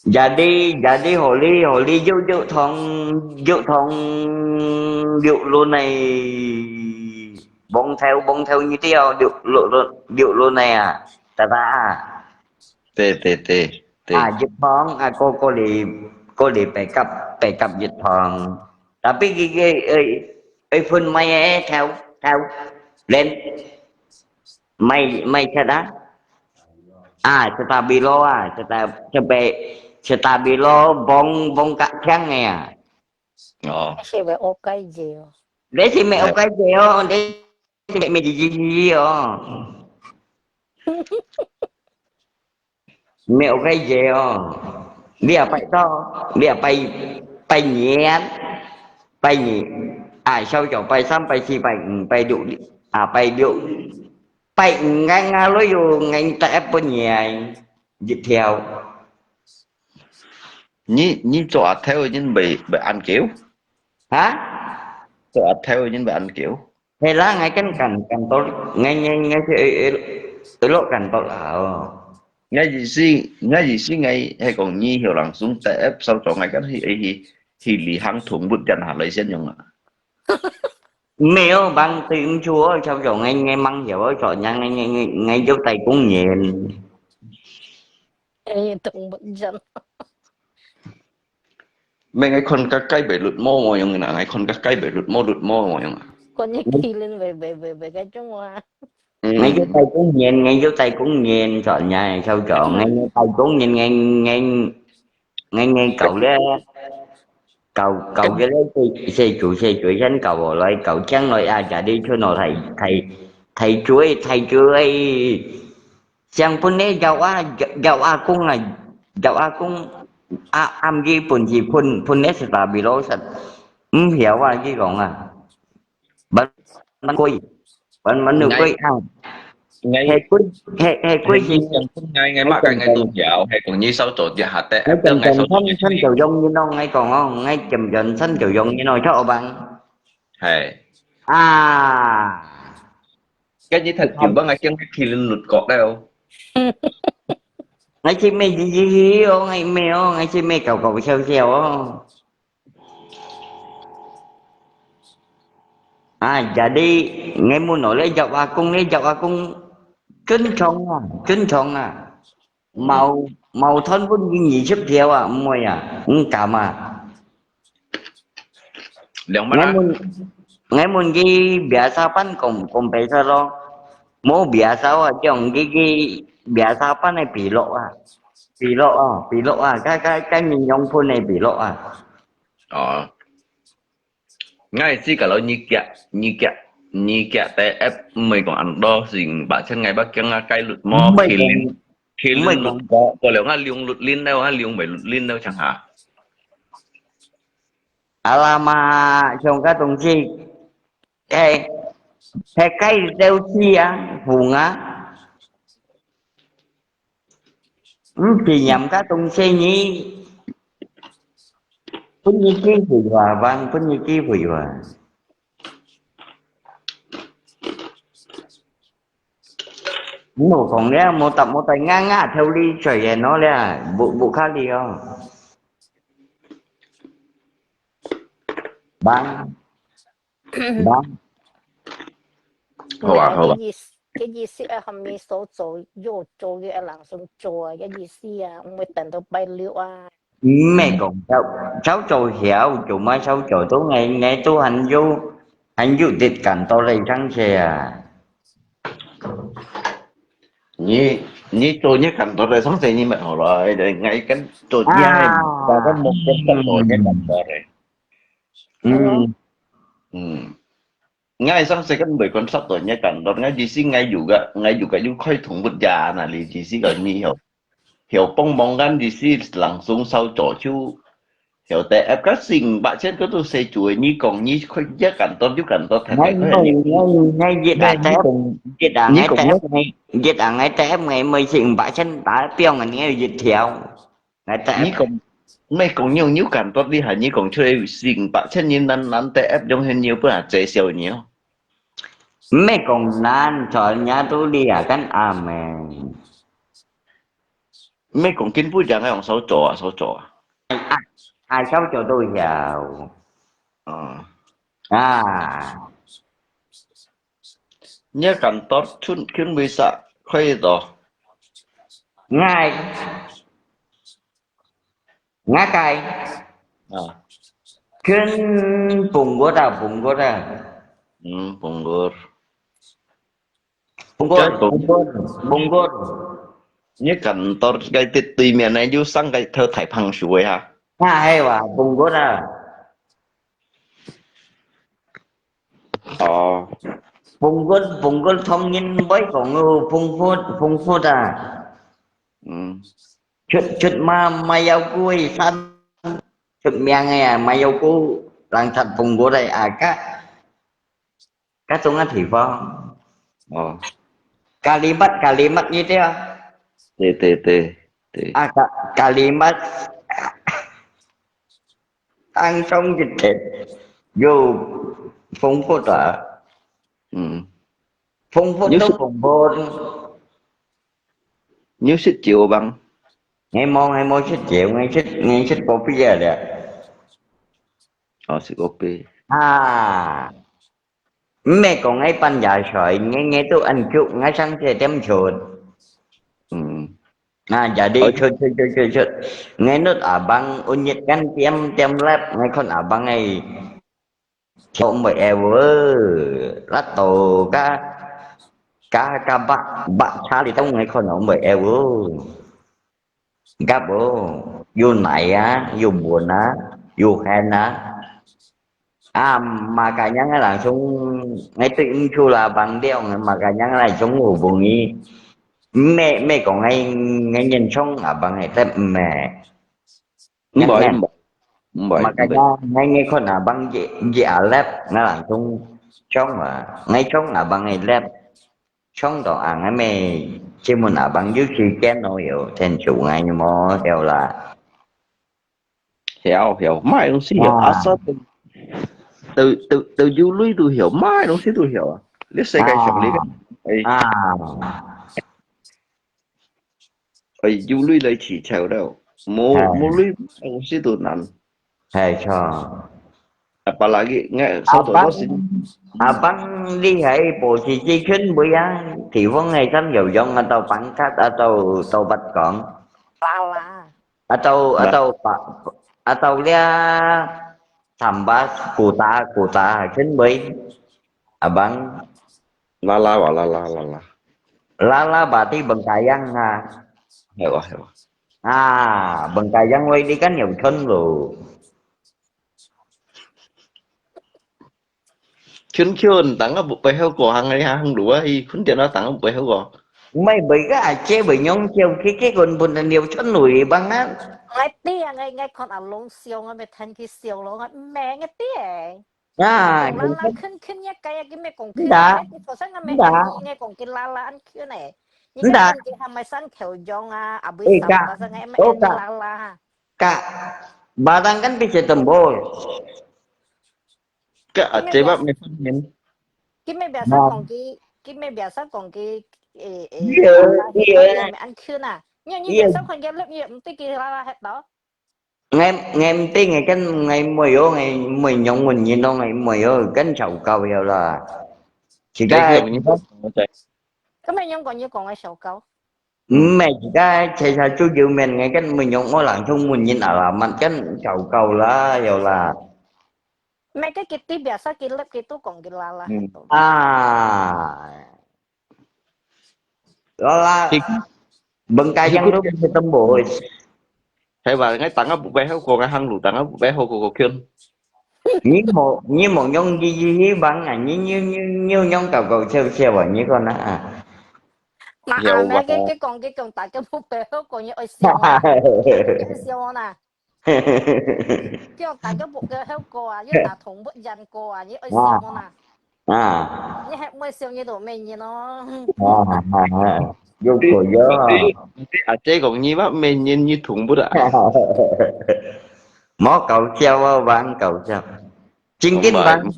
Jadi, jadi holi, holi yuk, yuk thong, yuk thong, yuk lu này. 黃豆，黃豆你都要六，六，六，六輪个啊，得吧啊？對，對，對，對。啊，一磅啊，過，過來，過來八角，八角一磅。Tapi佢个，呃，呃，分買个豆，豆，連，買，買切啊？啊，stabilo啊，stabilo，stabilo，黃，黃甲青个啊。 哦。係會學該个哦。你係毋係學該个哦？你係毋係自己哦？毋係學該个哦？你也拜到，你也拜，拜年，拜年，啊，小小拜三、拜四、拜五、拜六，啊，拜六，拜五，𠊎，𠊎女有，𠊎第一本年，一條。 你，你做阿頭个人會，會恁久？哈？做阿頭个人會恁久？係啦，𠊎跟，跟，跟到，𠊎，𠊎，𠊎係，呃，呃，落跟到啦，哦。𠊎意思，𠊎意思，𠊎係講你後生時第一手做，𠊎跟去，去，去旅行同物件下來先用啊。沒有，bang，對毋住哦，小小，𠊎，𠊎吂曉哦，做人，𠊎，𠊎，𠊎，𠊎有帶工人。哎，動物園。毋係，𠊎看該雞尾綠毛無用啊，𠊎看該雞尾綠毛綠毛無用啊。看你麒麟會，會，會，會該種啊。嗯。𠊎有帶工人，𠊎有帶工人，做人，小小，𠊎有帶工人，𠊎，𠊎，𠊎，𠊎搞咧，搞，搞个咧，細，細組，細組先搞下來，搞將來啊，家己出來大，大，大嘴，大嘴。 像本來有啊，有，有阿公啊，有阿公，啊，暗時分佢分，分个stabilo實，毋曉啊，佢講啊，分，分佢，分，分佢啊。𠊎，係佢，係，係佢係，𠊎，𠊎，𠊎，𠊎，𠊎都曉，係講你手做一下得，𠊎正正三，三就用你咯，𠊎講哦，𠊎正正三就用你咯，著無？係。啊。 該日頭就幫𠊎驚佢麒麟綠角了。𠊎係咩意思哦，𠊎咩哦，𠊎係咩搞搞笑笑哦。啊，jadi𠊎問哦，你有阿公，你有阿公，正常啊，正常啊。 無，無斷分佢二十條啊，毋會啊，毋敢啊。兩萬啊。𠊎問，𠊎問佢biasa pan講，講biasa咯。無biasa啊，將佢，佢biasa pan个比落啊，比落啊，比落啊，該，該，該營養分个比落啊。哦。 𠊎知个咯，你夾，你夾，你夾第一，毋會講恁多，四五百千，𠊎捌驚啊，雞綠毛，麒麟，麒麟綠角，過了，𠊎兩綠麟了，𠊎兩尾綠麟了，像下。Alamak，像个東西，係，係雞了死啊，紅啊。 毋係，人家東西你，分你機會哇，Bang，分你機會哇。你無講了，無答，無答，ngā ngā頭你嘴言咯了，無，無卡你哦。Bang。 好啊，好啊。該意思，該意思係喊你所做，有做个人先做啊，該意思啊，毋會等到拜六啊。毋係講早，早做曉，做麼早做到𠊎，𠊎都還有，還有滴感到來上車啊。你，你做你感到來上車，你乜好咯，𠊎跟做你，啊。大家莫，莫做你感到嘞。嗯。嗯。 𠊎上世間毋會講十多年感覺，𠊎意思𠊎有个，𠊎有个有開動物園啊，你意思講你曉，曉幫忙，𠊎意思人送燒早就，曉得，哎，該四五百千个都係做，你講你開一間多，有間多，太太開，你，𠊎，𠊎，𠊎，一啊，你講，一啊，你講，𠊎，一啊，𠊎，每四五百千打表啊，你有一條。 你講，毋係講有，有間多厲害，你講出來四五百千人難，難得，用現有本啊，最少你哦。毋係講難，做人都厲害，跟阿妹。毋係講根本就係用手做啊，手做啊。啊，啊，手做都有。嗯。啊。你个kantor去，去位啥？開到？ Ngai. Ngakai. 啊， Ken Punggol ta, Punggol ta. 嗯，Punggol。 Punggol, Punggol, Punggol. 你个kantor个對，對面呢，有三个頭大胖樹个哈。 Ha, hai wa, Punggol ta. 哦。 Punggol, Punggol thông nhân bói kong u Punggol, Punggol ta. 嗯。 Chut, chut ma, Mayaoku san. Chut miang ya, Mayaoku, lang chat Punggol ta, a, ka. Ka tung a 地方。 哦。 Kalimat, Kalimat 一条。 对对对对。 啊，Ka-，Kalimat。 Ang song 一条。有丰富的。 嗯。 丰富都丰富。 你有食酒吗？ 𠊎無，𠊎無食酒，𠊎食，𠊎食kopi啊了。 哦，食kopi。 啊，毋係講𠊎半夜睡，𠊎，𠊎都恁久，𠊎上四點出。 嗯。 啊，jadi出，出，出，出，出。𠊎nút abang，unyit kan tiam，tiam lep，𠊎看abang ai。 Không phải eo ơ, lát tổ cá, cá, cá bạc, bạc chá đi tông ngay con không phải eo ơ. Gấp ơ, you nãy á, you buồn á, you hèn á. À, mà cả nhắn là chúng, ngay tự im chu là bằng đeo, mà cả nhắn là chúng ngủ bùng ý. Mẹ, mẹ có ngay, ngay nhân sống à bằng ngày tết mẹ. 毋會，毋會，毋會，毋會。 Makanya ngai ngai khon abang ji ji alep ngai langsung chong ah. Ngai chong abang ngai lep. Chong to ang ngai me chimun abang yu si ken no yo ten chu ngai mo teo la. 曉曉，買東西曉，啊，所以都都都都有鐳都曉，買東西都曉啊。你世界上你个，哎，啊，哎，有鐳來起潮了，無哎無鐳東西都難。係錯。啊，apalagi，哎，所以都是 Abang，abang 你係保持之前會啊，地方係真有用啊，到板卡啊，到到不講，啦啦，啊到啊到把啊到了tambah kota kota 係真會，abang啦啦哇啦啦啦啦， lala berarti bengkayang ha. 係哇係哇。 Ah, bengkayang 會你kan有春咯。 圈圈，等下不背後過行个行路啊，佢坤點啊，等下不背後過。 Mai bai ka aje bai nyong siau kiki kon pun dan liu chon lui bang nan. Ngai tia ngai ngai kon along siau ngai me than ki siau lo ngai me ngai tia. Ah, Kong lala khun khun ya kaya ki me kong khun Nda. Ngai ki thosang ngai me Nda. Ngai kong ki lala an khun eh. Ni Nda. Ki ha mai san kheu jong a abui Eh, sam ka. ba sang ngai me Oh, ki ka. lala ha. Ka barang kan pise tembol. Ka aje bak me fan hen. Ki me biasa kong ki ki me biasa kong ki eh eh. Iya, Lala iya. Kaya me an khun a. Ni ni Iya. Biasa kong ki lep ni mesti ki lala het to. Ngai ngai mesti ngai kan ngai moi yo ngai moi nyong mun yin dong ngai moi yo kan chau kau yo la. Chỉ Cái cái kiểu như vậy. Ka me nyong kong ni kong ngai siau kau. Mẹ chỉ cái chạy xa chú dư men ngai kan moi nyong mo lang chung mun yin ala man kan chau kau la yo la. Me ke kiti biasa ki lep ki tu kong ki lala. Hmm. Ah. Lala. Thì- Bengkayang thì tu cứ- bisa tembus. Hay là ngay tanga bu bé hao ko, ngay hang lu tanga bu bé hao ko ko kyun. Ni mo ni mo nyong ji ji hi bang a ni ni ni ni nyong kau kau siau siau a ni ko na a. Mà Hiểu à, nãy và- cái cái con cái con tại cái bút bê hốt con như ơi siêu nè. Cái siêu nè. Cái con tại cái bút cái hốt cô à, như là thùng bút dành cô à, như ơi siêu nè. À. Như hẹn mười siêu như tụi mình như nó. À, à, à. Vô của gió. À, chế còn như bác mình nhìn như thùng bút à. Mó kau siau a bang kau siau. Chính kinh Không phải. Bang.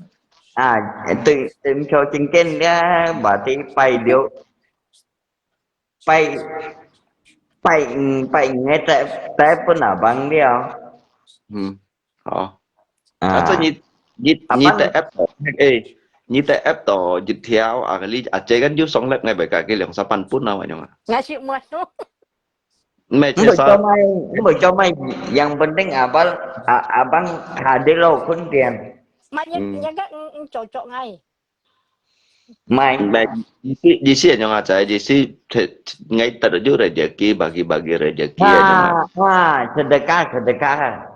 À, tự tự cho chính kinh dia bà tí bay liu. Bay bay bay nghe té té pun à bang liu. Ừ. Hả. À. À, tôi nhìn nhìn À, nhìn bác- tại app. Ê, 你得app到一條啊，你啊，這個有上lab，𠊎會加佢兩三百分啊，恁樣啊。 Ngasih muat tu. 咩， Mesti 這啥？ comai, mesti comai yang penting abang, a- abang hadir lo khun pian. Mai nya Hmm. nya ka ng cocok ngai. Mai. 咩，意思意思係樣啊，就係意思，佢佢得到有rezeki，bagi-bagi rezeki 係樣啊。 Ha, ha, sedekah, sedekah.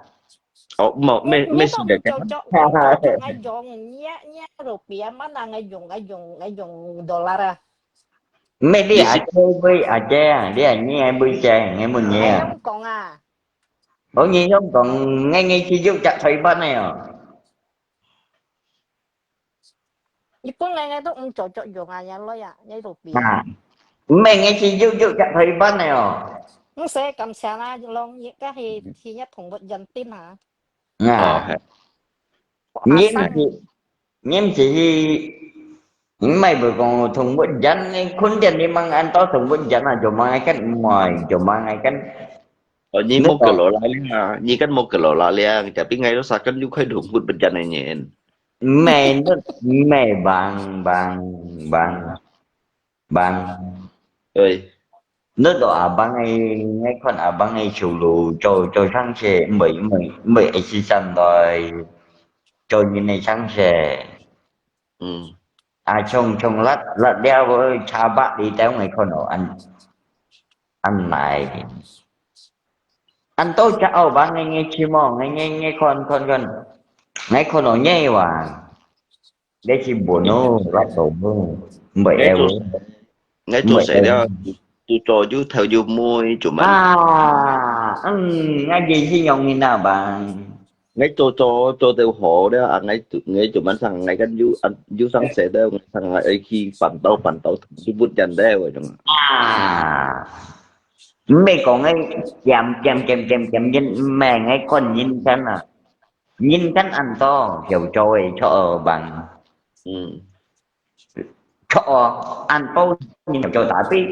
哦，無，咩咩 Nya 係 tu 个 ng cocok, ng cocok ngai jong nya nya rupiah mana ngai jong ngai jong ngai jong dollar ah. Mesti Di si- aje bui aje, dia ni ai bui je, ngai mun ni. Ai Hong Kong ah. Oh ni Hong Kong, ngai ngai si juk jak thoi ban ne yo. Ipun ngai ngai tu ng cocok jong ah nya lo ya, nya rupiah. Ha. Mesti ngai si juk juk jak thoi ban ne yo. Ng se kam sia na long ye ka hi hi nya thong bot jan tin ha. 哦， Ha. 係。 Ni mesti, ni mesti hi, ni mai bu kong thong bot jan ni khun dia ni mang an to thong bot jan a, cuma ngai kan moi, cuma ngai kan. 哦，你無个落來了，你跟無个落來了，tapi ngai lo sakan lu khai dum hut bejan ne nyen. Mesti, mesti bang, bang, bang, bang. 對。 Nut lo abang ai, ngai khon abang ai chulu cho cho sang se, mei mei mei ai si san doi cho ni ne sang se. 嗯。 A chong chong lat lat dia wo cha ba li tao ngai khon o an an nai. An to cha au bang ngai ngai chi mo ngai ngai ngai khon khon khon. Ngai khon o ngai wa. Để chi bu no lat do mo. Mei ai wo. 𠊎做事了，做做又頭又尾，做滿。 Ah, eng, ngai je si nyong ni na bang. 𠊎做做做到好了啊，𠊎做𠊎做滿上，𠊎跟有啊有上事了，𠊎上啊愛去辦到辦到，就不簡單了，種。 Ah. Mei kong ngai kiam kiam kiam kiam kiam yin mei ngai kon yin kan a. Yin kan an to, hiểu cho ai cho bang. 嗯。 Cho an to yin hiểu cho tapi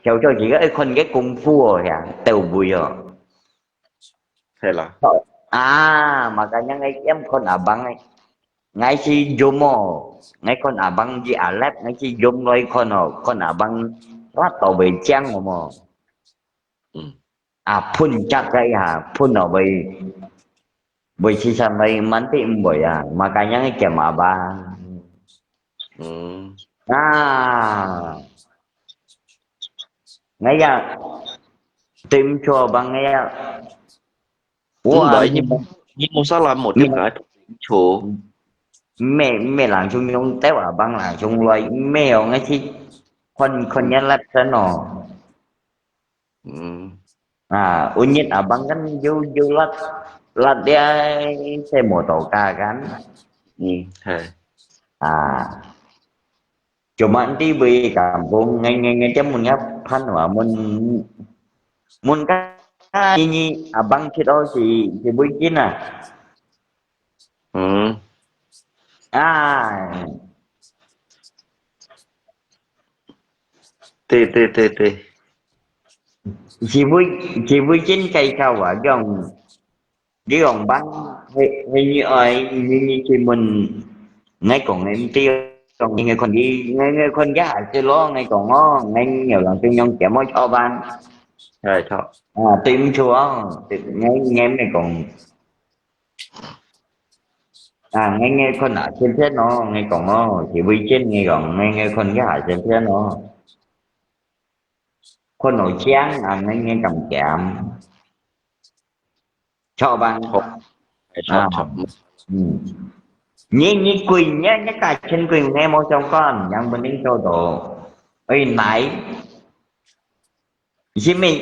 hiểu cho chỉ có ai kon cái công phu ya, tàu bùi yo. 係啦。 Ah, makanya ngai em kon abang ngai. Ngai si jomo, ngai kon abang ji alep, ngai si jom loi kon o, kon abang rat to bei chiang mo. 嗯。 Ah, phun chak kai ha, phun o bei, bei si san bei man ti mboi ya, makanya ngai kiam abang. 嗯。 Ah. Ngai ya, tim chua bang ngai ya. 哇，你你無啥啦，無點解？錯。 Mei mei lang chung yung teo abang lang chung loi mei ong ngai si kon kon yan lat san o. 嗯。 Ah, unyit abang kan yu yu lat lat dia se motor ka kan. 嗯，係。 Ah. Cuma ti bui kampung ngai ngai ngai tiap mun ngap pan wa mun mun ka ni ni abang kit o si si bui kin a. 嗯。 Ah. 對對對對。 Si bui si bui kin kai ka wa jong Di ong bang he he ni ai ni ni ki mun ngai kong em ti ong ngai kon di ngai ngai kon ya se lo ngai kong o ngai nhiều lòng chung yong kiam mo cho ban. Hai tho. À, tìm chùa, tìm ngai ngai ngai kong. À, ngai ngai kon à, thiên thiên no ngai kong o, chỉ vì trên ngai kong ngai ngai kon ya thiên thiên no. Kon nổi tiếng à, ngai ngai cầm kiam. Cho bằng. Hai tho À. tho. Ừ. Nhi nhi quỳnh nhé, nhé cả chân quỳnh nghe mô trong con, yang bên đinh tô tô. Ơi nãy. Xin mình,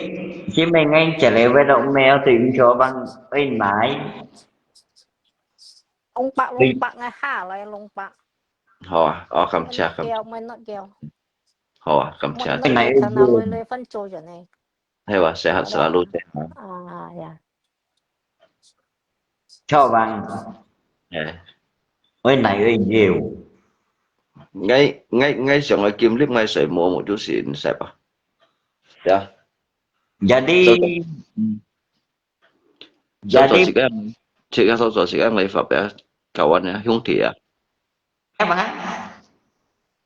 xin mình nghe trả lời với động mèo tìm cho bằng ơi nãy. Lông bạc, lông bạc ngay ha, lại lông bạc. Hảo啊，哦，感謝感謝，Kêu, mày nói kêu. 好啊，感謝。 Mày nói kêu, thằng nào lui lui phân trôi rồi này. 係哇，sehat selalu sehat. À, ya. Cho bằng. Ê. Ơi nãy ơi nhiều. Ngay ngay ngay sòng ở Kim Lip ngay sợi mùa một chút xíu sếp à. Ya. Jadi. Cho Jadi. Chị em, chị em sao cho chị em lấy pháp để cầu anh nhá, hiếu thị à. Apa?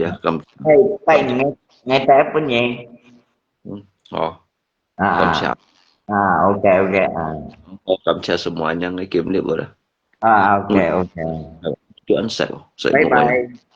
係啊，感，係，拜五个，𠊎第一本嘢。嗯，好，啊，感謝，啊，OK，OK，啊，好，感謝semua yang ngirim-ngirim lah. 啊，OK，OK，就恁細哦，所以拜我们拜。